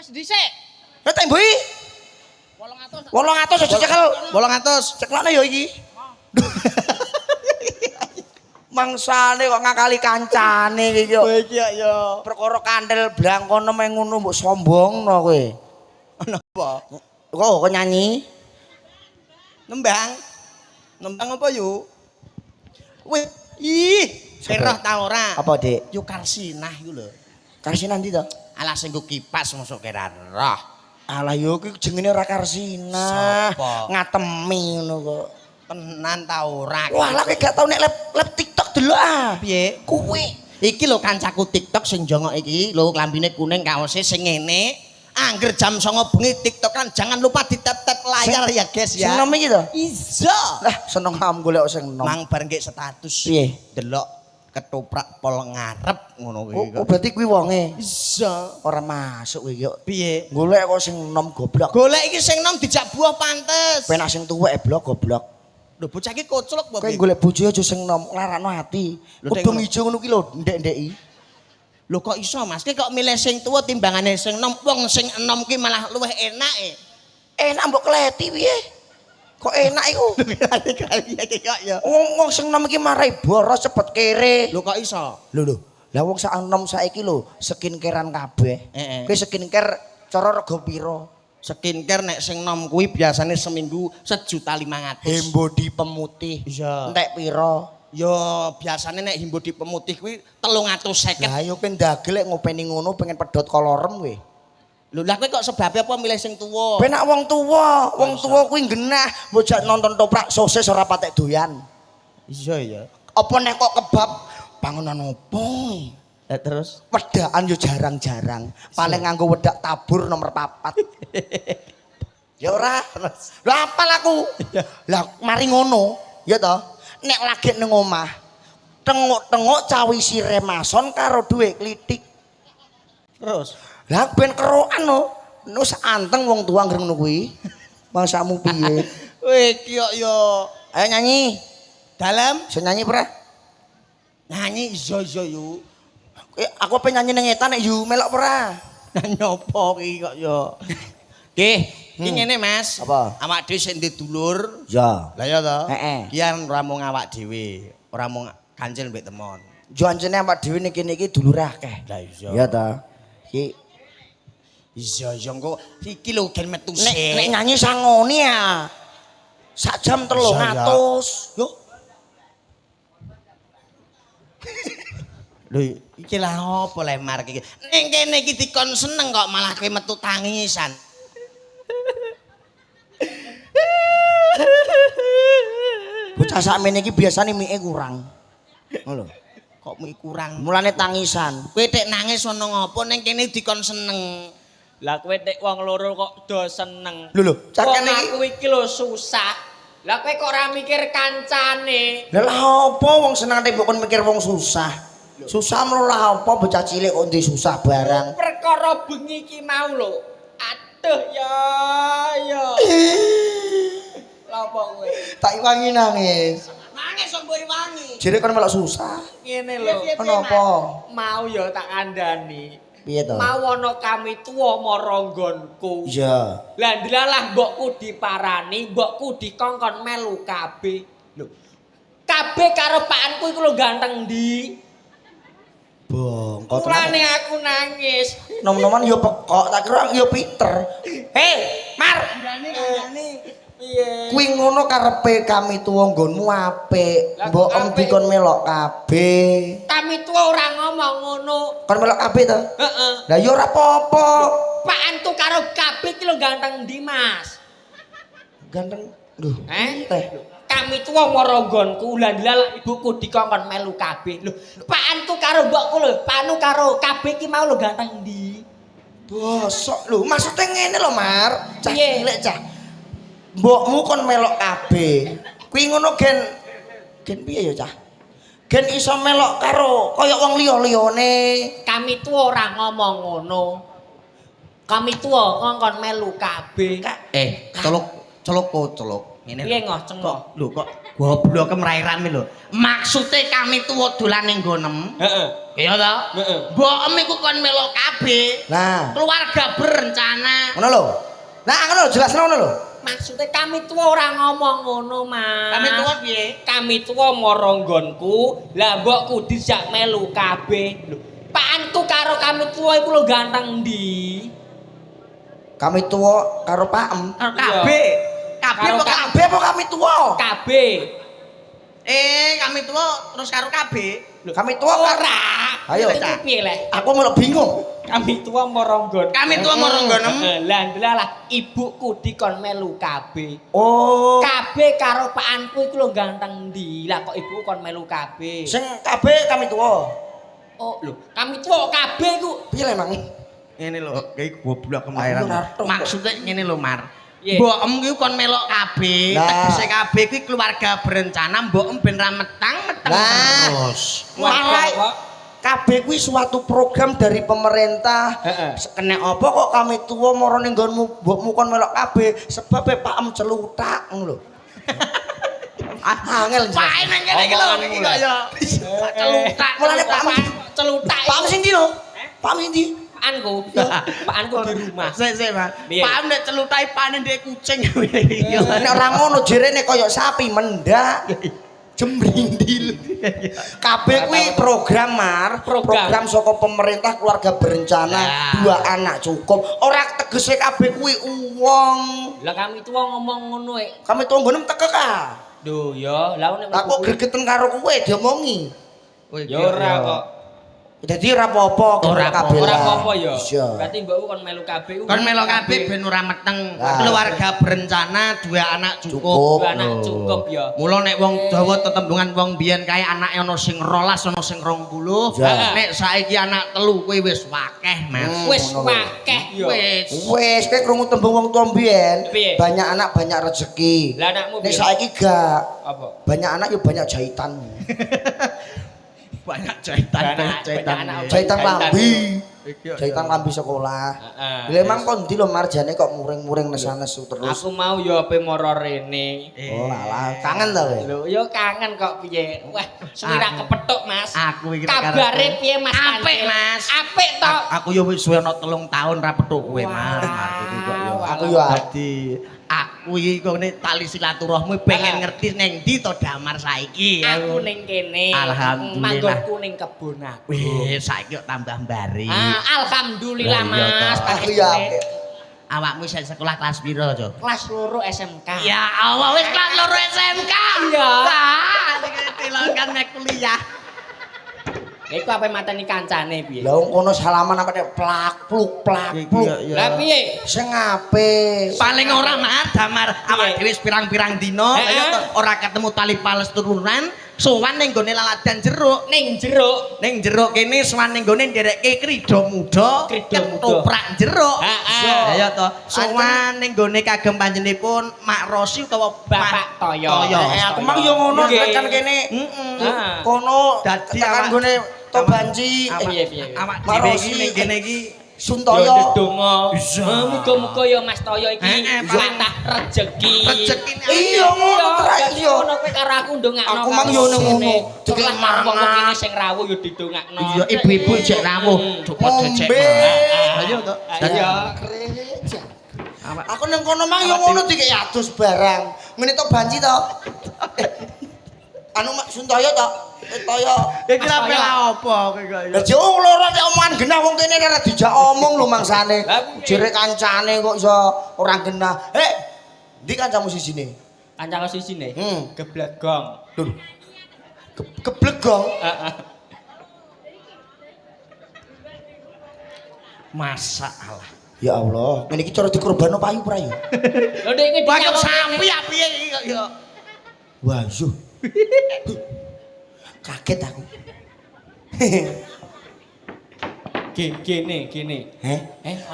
Wis dhisik. Ya tak mbui. 800. 800 aja cekel. 800. Ceklane ya iki. Mangsane kok ngakali kancane iki yo. Kowe iki ya Perkara kandel blangkono meng ngono mbok sombongno kowe. Ana apa? Kok kok nyanyi? Nembang. Nembang apa yu? Wih, ih, roh ta ora? Apa, Dik? Yu Karsinah iku lho. Karsinah ndi to? Alah sing nggo kipas mosok kira roh. Alah yo iki jenenge ora Karsinah. Sapa? Ngatemi ngono kok. Tenan ta ora? Wah, lah kowe gak tau nek lep TikTok delok ah. Piye? Kuwi Iki lho kancaku TikTok sing jongok iki, lho klambine kuning kaose sing ngene. Angger jam 09.00 bengi TikTokan jangan lupa ditap-tap layar ya guys ya. Sing nom iki to? Iya. Lah seneng am golek sing nom. Mang bareng ngek status. Piye? Delok ketoprak pol ngarep ngono kuwi. Oh, berarti kuwi wonge. Iya. Ora masuk kuwi yo. Piye? Golek kok sing nom goblok. Golek iki sing nom dijak buah pantes. Penak sing tuwek blok goblok. Lho bocah iki koclok apa Kowe piye? golek bojo aja sing nom, larakno ati. Lho, Dek, Kudung ngono. ijo ngono ki lho ndek-ndeki. Lho kok iso Mas? Ki kok milih sing tuwa timbangane sing enom? Wong sing enom ki malah luwih enak e. Enak mbok kleti piye? Kok enak iku? Kok ya. Wong wong sing nom iki marai boros cepet kere. Lho kok iso? Lho lho. Lah wong sak enom saiki lho skincarean kabeh. Heeh. Kowe skincare cara rega pira? Skincare nek sing nom kuwi biasane seminggu 1.500.000. Hembodi pemutih. Iya. Entek pira? Ya biasane nek Himbodi pemutih kuwi 350. Lah yo kowe ndagel lek ngopeni ngono pengen pedhot kolorem kowe. Lho lah kowe kok sebabe apa milih sing tuwa? Penak wong tuwa, wong tuwa kuwi genah mbok jak nonton toprak sosis ora patek doyan. Iya ya. Apa nek kok kebab bangunan opo? Lah terus Wedakan yo jarang-jarang. Paling nganggo wedak tabur nomor 4. Ya ora. Lah apal aku. Lah mari ngono, ya toh. Nek lagi ning omah, tengok-tengok cawisi remason karo dhuwit klitik. Terus Lah ben kerokan no. Nus anteng wong tua anggere ngono kuwi. Mangsamu piye? Weh iki kok yo Ayo nyanyi. dalem Iso nyanyi ora? nyanyi iya iya yu. Aku pengen nyanyi ning etan nek yu melok ora? Nyanyi apa iki kok yo. Nggih, iki ngene Mas. Apa? Awak dhewe sing ndek dulur. Ya. Lah ya to. Heeh. Ki kan ora mung awak dhewe, ora mung kancil mbek temon. Yo ancene awak dhewe ning kene iki dulur akeh. Lah iya. Ya ta. Iki Iya iya engko iki lho gen metu nek sik. nek nyanyi sangoni ya. Sak jam 300. Yo. Lho iki lah apa lemar iki. Ning kene iki dikon seneng kok malah kowe metu tangisan. Bocah sakmene iki biasane mike kurang. Ngono lho. Kok mike kurang? Mulane tangisan. Kowe tek nangis ana ngopo ning kene dikon seneng. Lah kowe tek wong loro kok do seneng. Lho lho, Wong cakene iki. aku iki lho susah. Lah kowe kok ora mikir kancane. Lah lah apa wong seneng nek mbok kon mikir wong susah. Susah mlo lah apa bocah cilik kok ndek susah barang. Perkara bengi iki mau lho. Aduh ya ya. Lah apa kowe? Tak iwangi nangis. Nangis kok mbok iwangi. Jere kon melok susah. Ngene lho. Kenapa? Mau ya tak kandhani. Piye to? Mau ana kami tuwa mara nggonku. Iya. Lah ndilalah mbokku diparani, mbokku dikongkon melu KB. Lho. KB karo pakanku iku lho ganteng ndi? Bongko Mulane aku nangis. Nom-noman yo pekok, tak kira yo pinter. Hei, Mar. Piye? Kuwi ngono karepe kami tuwa nggonmu apik. Lah, Mbok kok em apik? dikon melok kabeh. Kami tuwa ora ngomong ngono. Kon melok kabeh to? Heeh. Lah yo ora apa-apa. Pakanku karo KB iki lho ganteng ndi, Mas? Ganteng. Lho. Eh? Teh. Kami tuwa mara nggonku, lah ndilalah ibuku dikongkon melu kabeh. Lho, pakanku karo mbokku lho, panu karo KB iki mau lho ganteng ndi? Bosok lho, maksudnya ngene lho, Mar. Cah Piye? cilik cah. Mbokmu kon melok kabeh. Kuwi ngono gen gen piye ya, Cah? Gen iso melok karo kaya wong liya-liyane. Kami tuwa ora ngomong ngono. Kami tuwa ngongkon melu kabeh. Celuk celuk celuk. Ngene. Piye ngoh cengoh? Lho kok goblok kemrairan lho. Maksude kami tuwa dolan ning nggonem. Heeh. Iya ta? Heeh. Mbokem iku kon melok kabeh. Nah, Keluarga berencana. ngono lho. Nah, ngono lho, jelasno ngono lho. Maksudnya kami tuwa ora ngomong ngono, Mas. Kami tuwa piye? Kami tuwa mara nggonku, lah mbokku dijak melu kabeh. Lho, pakanku karo kami tuwa iku lho ganteng ndi? Kami tuwa karo Pakem. Karo KB. KB Karo apa KB? Kabeh apa kami tuwa? KB. Kami tuwa terus karo KB. Kami tuwa Ora. Ayo. Iku piye leh? Aku malah bingung. Kami tuwa mara nggon. Kami tuwa mara nggonem. Lah ndelalah ibuku dikon melu kabeh. Oh. Kabeh karo pakanku iku lho ganteng ndi? Lah kok ibuku kon melu kabeh. Sing kabeh kami tuwa. Oh, lho, kami tuwa kabeh iku. Piye lho emang? Ngene lho, iki goblok kemairan. Aku ora tok. Maksudnya ngene lho, Mar. Piye? Mbokem kuwi kon melok kabeh, Nah. tegese kabeh kuwi keluarga berencana, mbokem ben ra metang-meteng Nah. terus. Malah kabeh kuwi suatu program dari pemerintah. Heeh. Kena apa kok kami tuwa mara ning nggonmu mbokmu kon melok kabeh sebabe pakem celutak ngono lho. Angel. Pae nang kene iki lho, iki kok ya celutak. Mulane Pak Celutak. Pakem sing ndi lho? Pakem sing ndi? Pakanku. Pakanku di rumah. Sik sik, Mas. Piye? Paem nek celutake panen ndek kucing. Nek ora ngono jerene kaya sapi mendak. Jembrindil. Kabeh kuwi program, Mar. Program. Saka pemerintah keluarga berencana, Lah. dua anak cukup. Ora tegese kabeh kuwi uwong. Lah kami tuwa ngomong ngono e. Kami tuwa nggonem tekek ah. Duh ya, lah nek Lah kok gregeten karo kowe diomongi. Ya ora kok. Dadi ora apa-apa Ora kabeh. Ora apa-apa ya. Iya. Berarti mbokku kon melu kabeh. Kon melok kabeh ben ora meteng. Lah. Keluarga berencana, dua anak cukup. Cukup. Dua anak cukup ya. Mula nek wong Jawa tetembungan wong biyen kae anake ana sing 12, ana sing 20. Ya. Nek saiki anak telu kuwi wis wakeh, Mas. Wis ngono lho. wakeh ya. Wis. Wis kowe krungu tembung wong tuwa mbiyen, Piye? banyak anak banyak rezeki. Lah anakmu Nek piye? saiki gak, Apa? banyak anak ya banyak jahitan. Banyak jahitan, banyak jahitan. Banyak anak. Jahitan lambi. Iki Jahitan lambi sekolah. Heeh. Lha emang kon ndi lho marjane kok muring-muring nesan-nesu terus. Aku mau ya ape mara rene. Oh alah, kangen ta kowe? Lho ya kangen kok piye. Wah, suwi ra kepethuk, Mas. Aku iki kabare piye Mas? Apik, Kancil? Mas. Apik to. Aku ya wis suwe ana 3 tahun ra petuk kowe, Mas. Aku iki kok ya. Aku ya Dadi aku iki kok ne tali silaturahmi pengen ngerti neng ndi to Damar saiki. Aku ning kene. Alhamdulillah. Manggonku ning kebon aku. Wis saiki kok tambah mbari. Ah, alhamdulillah Lah, iya Mas. toh. Aku ya apik. Awakmu isih sekolah kelas piro, Jo? Kelas 2 SMK. Ya Allah, wis kelas 2 SMK. Iya. Wah, iki kan nek kuliah. Lha iku ape mateni kancane piye? Lah wong kono salaman apa nek plak pluk plak pluk. Lah piye? Sing apik. Paling ora Mar, Damar awak dhewe wis pirang-pirang dina Heeh. kaya ora ketemu tali pales turunan, sowan ning gone laladan jeruk. Ning jeruk. Ning jeruk kene sowan ning gone nderekke krida muda, Krida muda. ketoprak jeruk. Heeh. Lah ya to, sowan ning gone kagem panjenenganipun Mak Rosi utawa Bapak Toyo. Toyo. Aku mang yo ngono Nggih. tekan kene. Heeh. Ah. Kono Dadi tekan awak- gone Tobanci, Piye piye. Awak Mak dhewe Rosi. iki ning kene iki Suntoyo. Yo ndedonga. Muga-muga ya Mas Toyo iki Heeh, kathah rejeki. Rezekine Iya ngono Iya, iya. Ngono kowe karo aku ndongakno. Aku mang yo ngono. Dikek Dikek wong mangan. kene sing rawuh yo didongakno. Iya, ibu-ibu jek rawuh, cukup jejek. Ngombe. Ayo to. Iya. Gereja. Aku nang kono mang yo ngono dikek adus barang. Ngene to banci to. Anu Mak Suntoyo to. Toyo. Iki ra pela apa kowe kok Lah jek wong loro nek omongan genah wong kene ora dijak omong lho mangsane. Lah, piye? Jere kancane kok iso ora genah. Heh. Ndi kancamu sijine? Kancaku sijine. Hmm. Geblegong. Lho. Keblegong. Heeh. Masalah. Ya Allah, ngene iki cara dikorbano payu ora ya? Lho ndek iki Banyak sapi ya piye iki kok ya. Wah, yo. Kaget aku. Gene gene. Heh?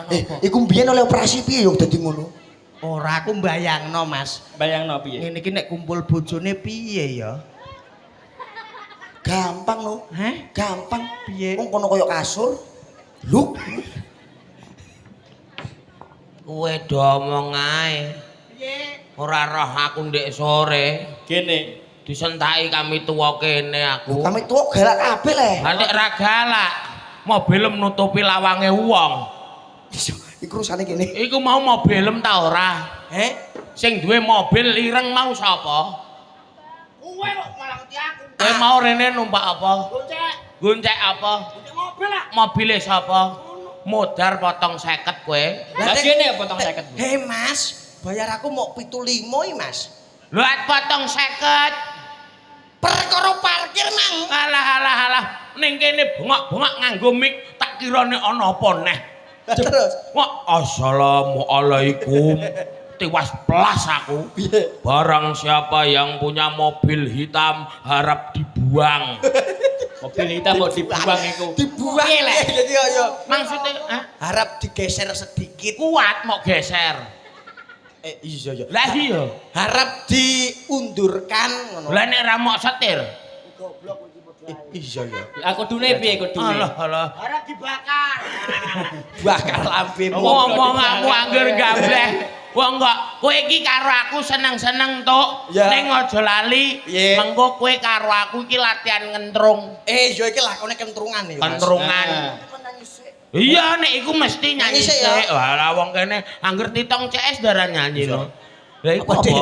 Ono apa? Iku mbiyen oleh operasi piye yo dadi ngono? Ora aku mbayangno, Mas. Bayangno piye? Ngene iki nek kumpul bojone piye ya? Gampang lho. Heh? Gampang. Piye? Wong kono koyo kasur. Luk. Kowe do omong ae. Piye? Ora roh aku ndek sore. Kene disentaki kami tuwa kene aku. Kami tuwa galak kabeh le. Lah nek ra galak, mobilem nutupi lawange wong. Iku urusane kene. Iku mau mobilem ta ora? Heh? Sing duwe mobil ireng mau sapa? Kowe kok malah ngerti aku. Kowe mau rene numpak apa? Goncek. Goncek apa? Goncek mobil lah. Mobile sapa? Modar potong 50 kowe. Lah kene potong 50. Hei Mas, bayar aku mau 75 iki Mas. Lho potong 50. Perkara parkir nang. Alah alah alah, ning kene bengok-bengok nganggo mic tak kirane ana apa neh. Terus, wah assalamualaikum. Tiwas plas aku. Barang siapa yang punya mobil hitam harap dibuang. Mobil hitam kok dibuang iku. Dibuang lho. Jadi yo maksudnya harap digeser sedikit. Kuat mau geser. Iya iya. Lah iya. Harap diundurkan ngono. Lah nek ra mok setir. Goblok iki padha. Iya iya. Aku kudune piye kudune? Alah alah. Harap dibakar. Bakar lambemu. Ngomong aku angger gableh. Wong kok kowe iki karo aku seneng-seneng tok. Ning aja lali, mengko kowe karo aku iki latihan ngentrung. Ya iki lakone kentrungan ya. Kentrungan. Iya nek iku mesti nyanyi sik. Walah wong kene angger titong CS darah nyanyi lho. Lah iku apa?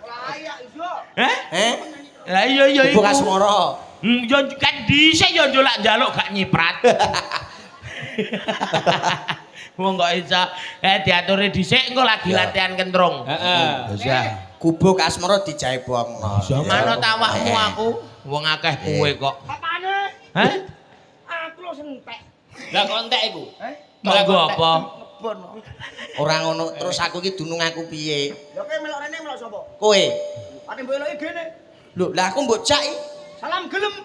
Layak iso. Heh? Lah iya iya iku. Gubuk Asmara. Yo kan dhisik yo njolak njaluk gak nyiprat. Wong kok iso diaturi dhisik engko lagi latihan kentrung. Heeh. Iya. Gubuk Asmara dijaebongno. Manut awakmu aku, wong akeh kowe kok. Apane? Hah? Aku lho sentek. Lah kok entek iku? Heh? Monggo apa? Ngebon. Ora ngono, terus aku iki dunung aku piye? Lah kowe melok rene melok sapa? Kowe. Ate mbok eloki gene. Lho, lah aku mbok jak iki. Salam gelem.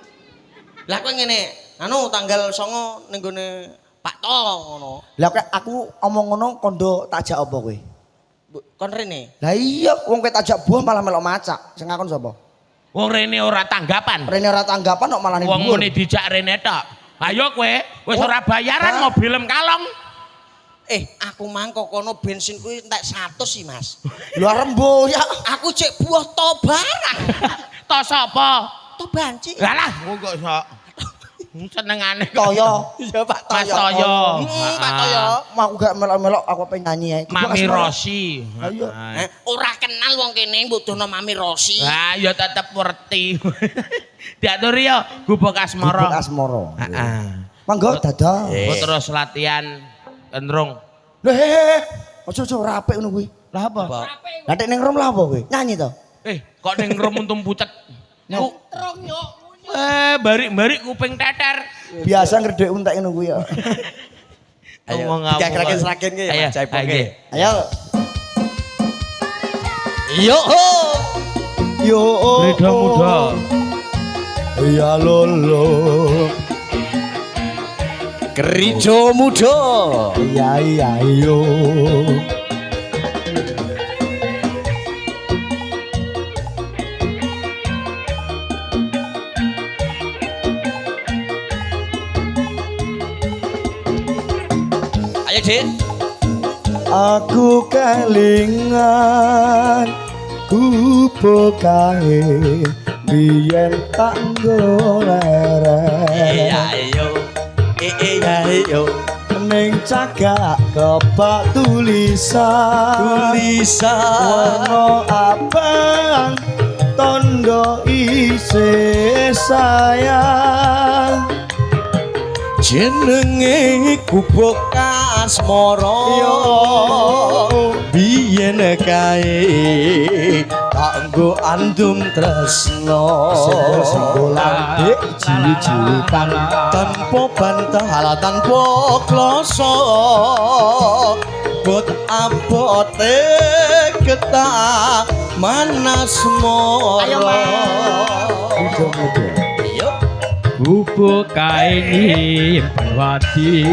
Lah kowe ngene, anu tanggal 9 ning gone Pak To ngono. Lah kowe aku omong ngono kondo tak jak apa kowe? Kon rene. Lah iya, wong kowe tak jak buah malah melok macak. Sing ngakon sapa? Wong rene ora tanggapan. Rene ora tanggapan kok malah ning dhuwur. Wong muni dijak rene tok. Ayo kowe, wis ora bayaran mobilem kalong. Aku mangko kono bensin kuwi entek 100 sih, Mas. Lho rembo ya. Aku cek buah to barang. To sapa? To banci. Lah lah, kok iso. Senengane Toyo. Iya Pak Toyo. Mas Toyo. Pak Toyo. Aku gak melok-melok aku pengen nyanyi ae. Mami Rosi. Ayo. Ora kenal wong kene mbutuhno Mami Rosi. Lah ya tetep ngerti. Diaturi yo Gubuk Asmara. Gubuk Asmara. Heeh. Monggo dadah. Terus latihan kentrung. Lho he. Aja-aja ora apik ngono kuwi. Lah apa? Lah nek ning room lah apa kowe? Nyanyi to? Kok ning room untung pucet. Kentrung yo. Barik-barik kuping teter. Biasa ngredek untek ngono kuwi ya. Ayo, digakrake sragen ki ya Mas Jaipongke. Ayo. Yo ho. Yo. Reda muda. Ya lolo. Gerijo muda. Ya ya yo. Ayo, Dik. Aku kelingan gubuk kae biyen tak goleren. Iya yo. Iya yo. Ning cagak kebak tulisan. Tulisan warna abang tondo isih sayang. Jenenge Gubuk Asmara biyen kae kanggo andum tresno simbol-simbolan dik ciwi-ciwitan tanpa bantah tanpa kloso bot abote getah manasmara. Ayo Mas. Gubuk kae nyimpen wadi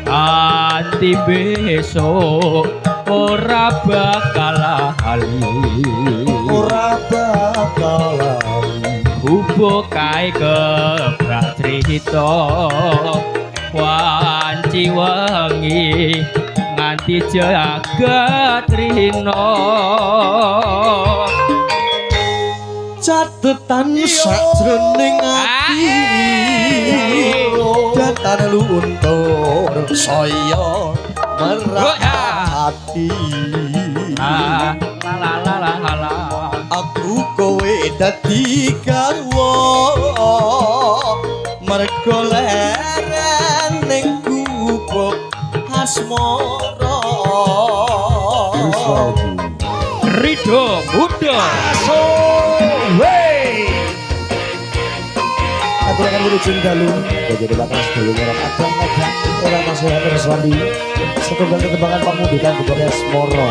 anti besok ora bakal lali, ora bakal lali. Gubuk kae kebrak crita wanci Wanci wengi nganti jagat rina. Catetan sajroning ati datan luntur saya merah hati. La la la la la. Aku kowe dadi garwa mergo leren ning gubuk asmara. Ridho Muda. Aturaken wilujeng dalu jadi bakal sedaya orang abang-abang orang nasihat Reswandi setunggal tetembangan pamundutan Gubuk Asmara.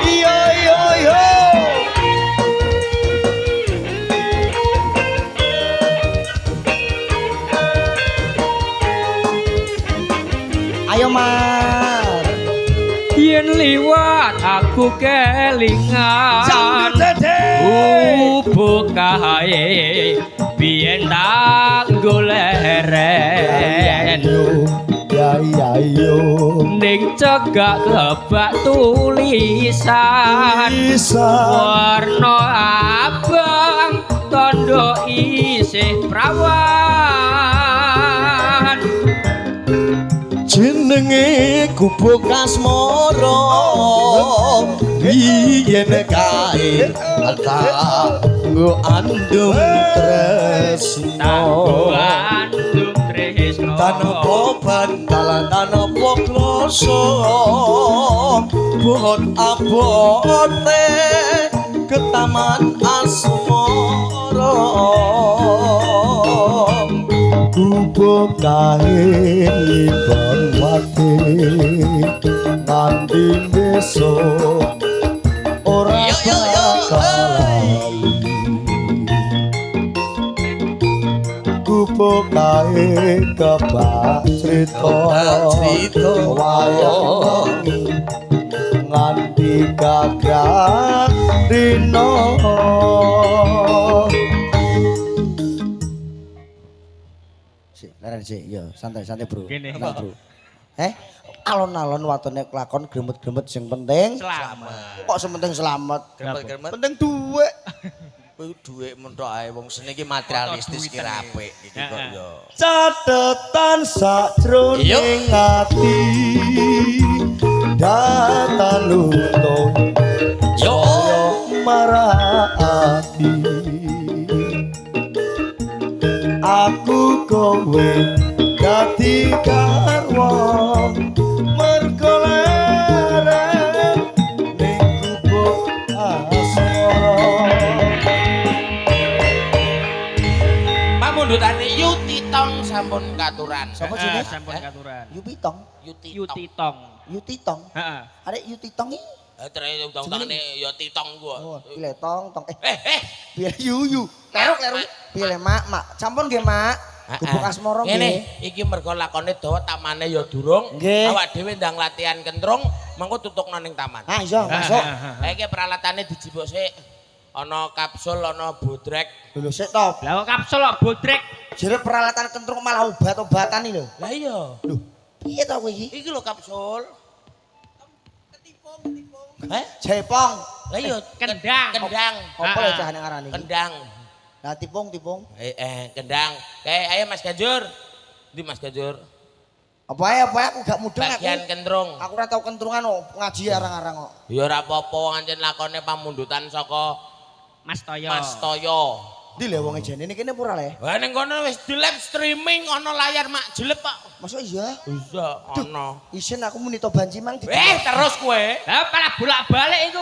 Iyo iyo iyo. Ayo Mar. Yen liwat aku kelingan gubuk kae biyen tak goleren Ya ya yo. Ning cegak kebak tulisan warna abang tondo isih prawan. Jenenge Gubuk Asmara biyen kae tak nggo andum tresno, andum tresno tanpa bantalan tanpa kloso bot abote ke Taman Asmara. Gubuk kae nyimpen wate nganti besok ora bakal lali. Gubuk kae kebak crita wayang nganti gagrak rina. Leren sik, yo santai-santai bro. Tenang bro. Alon-alon watone kelakon gremet-gremet sing penting selamat. Kok sing penting selamat? Gremet-gremet penting dhuwit. Kuwi dhuwit mentok ae wong seni iki materialistis ki ra apik iki kok yo. Catetan sajroning ati datan luntur yo marah ati. Aku kowe dadi garwa mergo leren ning Gubuk Asmara. Pamundhutane Yu Titong sampun katuran. Sapa jenenge? Sampun katuran. Yu Pitong. Yu Yu Titong. Yu Titong. Heeh. Arek Yu Titong iki. Tere undang-undangane ya Titong ku. Oh, piye tong tong. Eh. Piye yu yu. Kleru kleru. Piye Mak, Mak. Sampun nggih, Mak. Gubuk Asmara nggih. Ngene, iki mergo lakone dawa tamane ya durung. Awak dhewe ndang latihan kentrung, mengko tutukno ning taman. Ah iya, masuk. Ha iki pralatane dijipuk sik. Ana kapsul, ana bodrek. Lho sik to. Lah kok kapsul kok bodrek? Jere peralatan kentrung malah obat-obatan iki lho. Lah iya. Lho, piye to kowe iki? Iki lho kapsul. Heh? Jepong. Lah iya, kendang. Kendang. Apa lho cahane ngarani iki? Kendang. Lah tipung, tipung. Kendang. Kae ayo Mas Ganjur. Ndi Mas Ganjur? Apa ae aku gak mudeng aku. Bagian kentrung. Aku ora tau kentrungan kok, ngaji arang-arang kok. Ya ora apa-apa wong ancen lakone pamundutan saka Mas Toyo. Mas Toyo. Ndi lho wong jene kene apa ora le? Wah ning kono wis di live streaming ana layar mak jelep kok. Masa iya? Iya, ana. Isin aku muni to banci mang di. Terus kowe. Lah malah bolak-balik iku.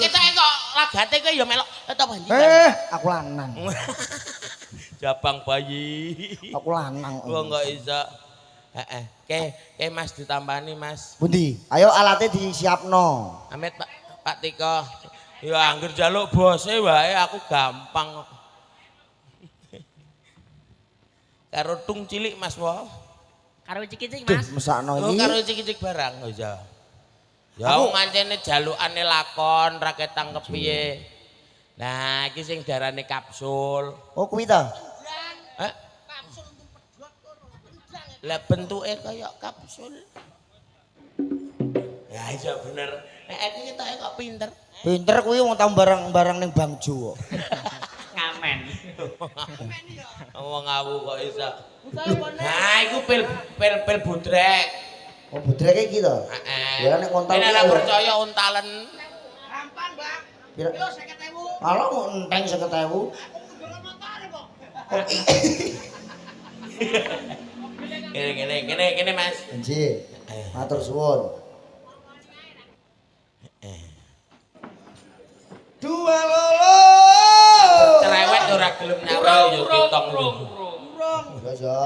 Kita kok lagate kowe ya melok to banci. Aku lanang. Jabang bayi. Aku lanang. Wong kok iso. Heeh. Ke Mas ditambani Mas. Pundi? Ayo alate disiapno. Amit Pak Tiko. Ya angger njaluk bose wae aku gampang kok. Karo tung cilik Mas wo. Karo cicik-cicik Mas. Mesakno iki. Oh, karo cicik-cicik barang oh iya. Ya wong ancene jalukane lakon ra ketang kepiye. Nah, iki sing darane kapsul. Oh kuwi ta? Heh? Kapsul untuk pedhot kok ora kendang. Lah bentuke kaya kapsul. Ya iya bener. Nek iki ketoke kok pinter. Pinter kuwi wong tau barang-barang ning Bangjo kok. Ngamen. Wong awu kok iso. Nah, iku pil pil pil budrek. Oh, budrek iki to? Heeh. Ya nek ngontal Nek ora percaya untalen. Gampang, Bang. Kilo 50.000. Kalau enteng 50.000. Kene kene kene kene Mas. Nggih. Matur suwun. Dua lolo. Cerewet ora gelem nyawal yo ketong. Urung. Ya ya.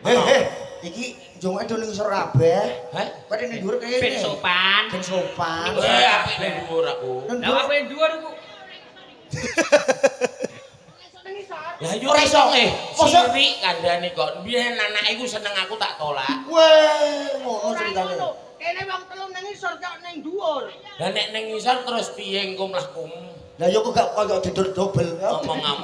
Heh, iki njunge do ning isor kabeh. Heh? Kowe ning dhuwur kene. Ben sopan. Ben sopan. Eh, apik ning dhuwur aku. Lah aku ning dhuwur iku. Lah yo ora iso sirik kandhane kok. Biyen anake iku seneng aku tak tolak. Weh, ngono ceritane. Kene wong telu nang isor kok ning dhuwur. Lah nek ning isor terus piye engko mlaku? Lah yo kok gak koyo didur dobel. Ngomong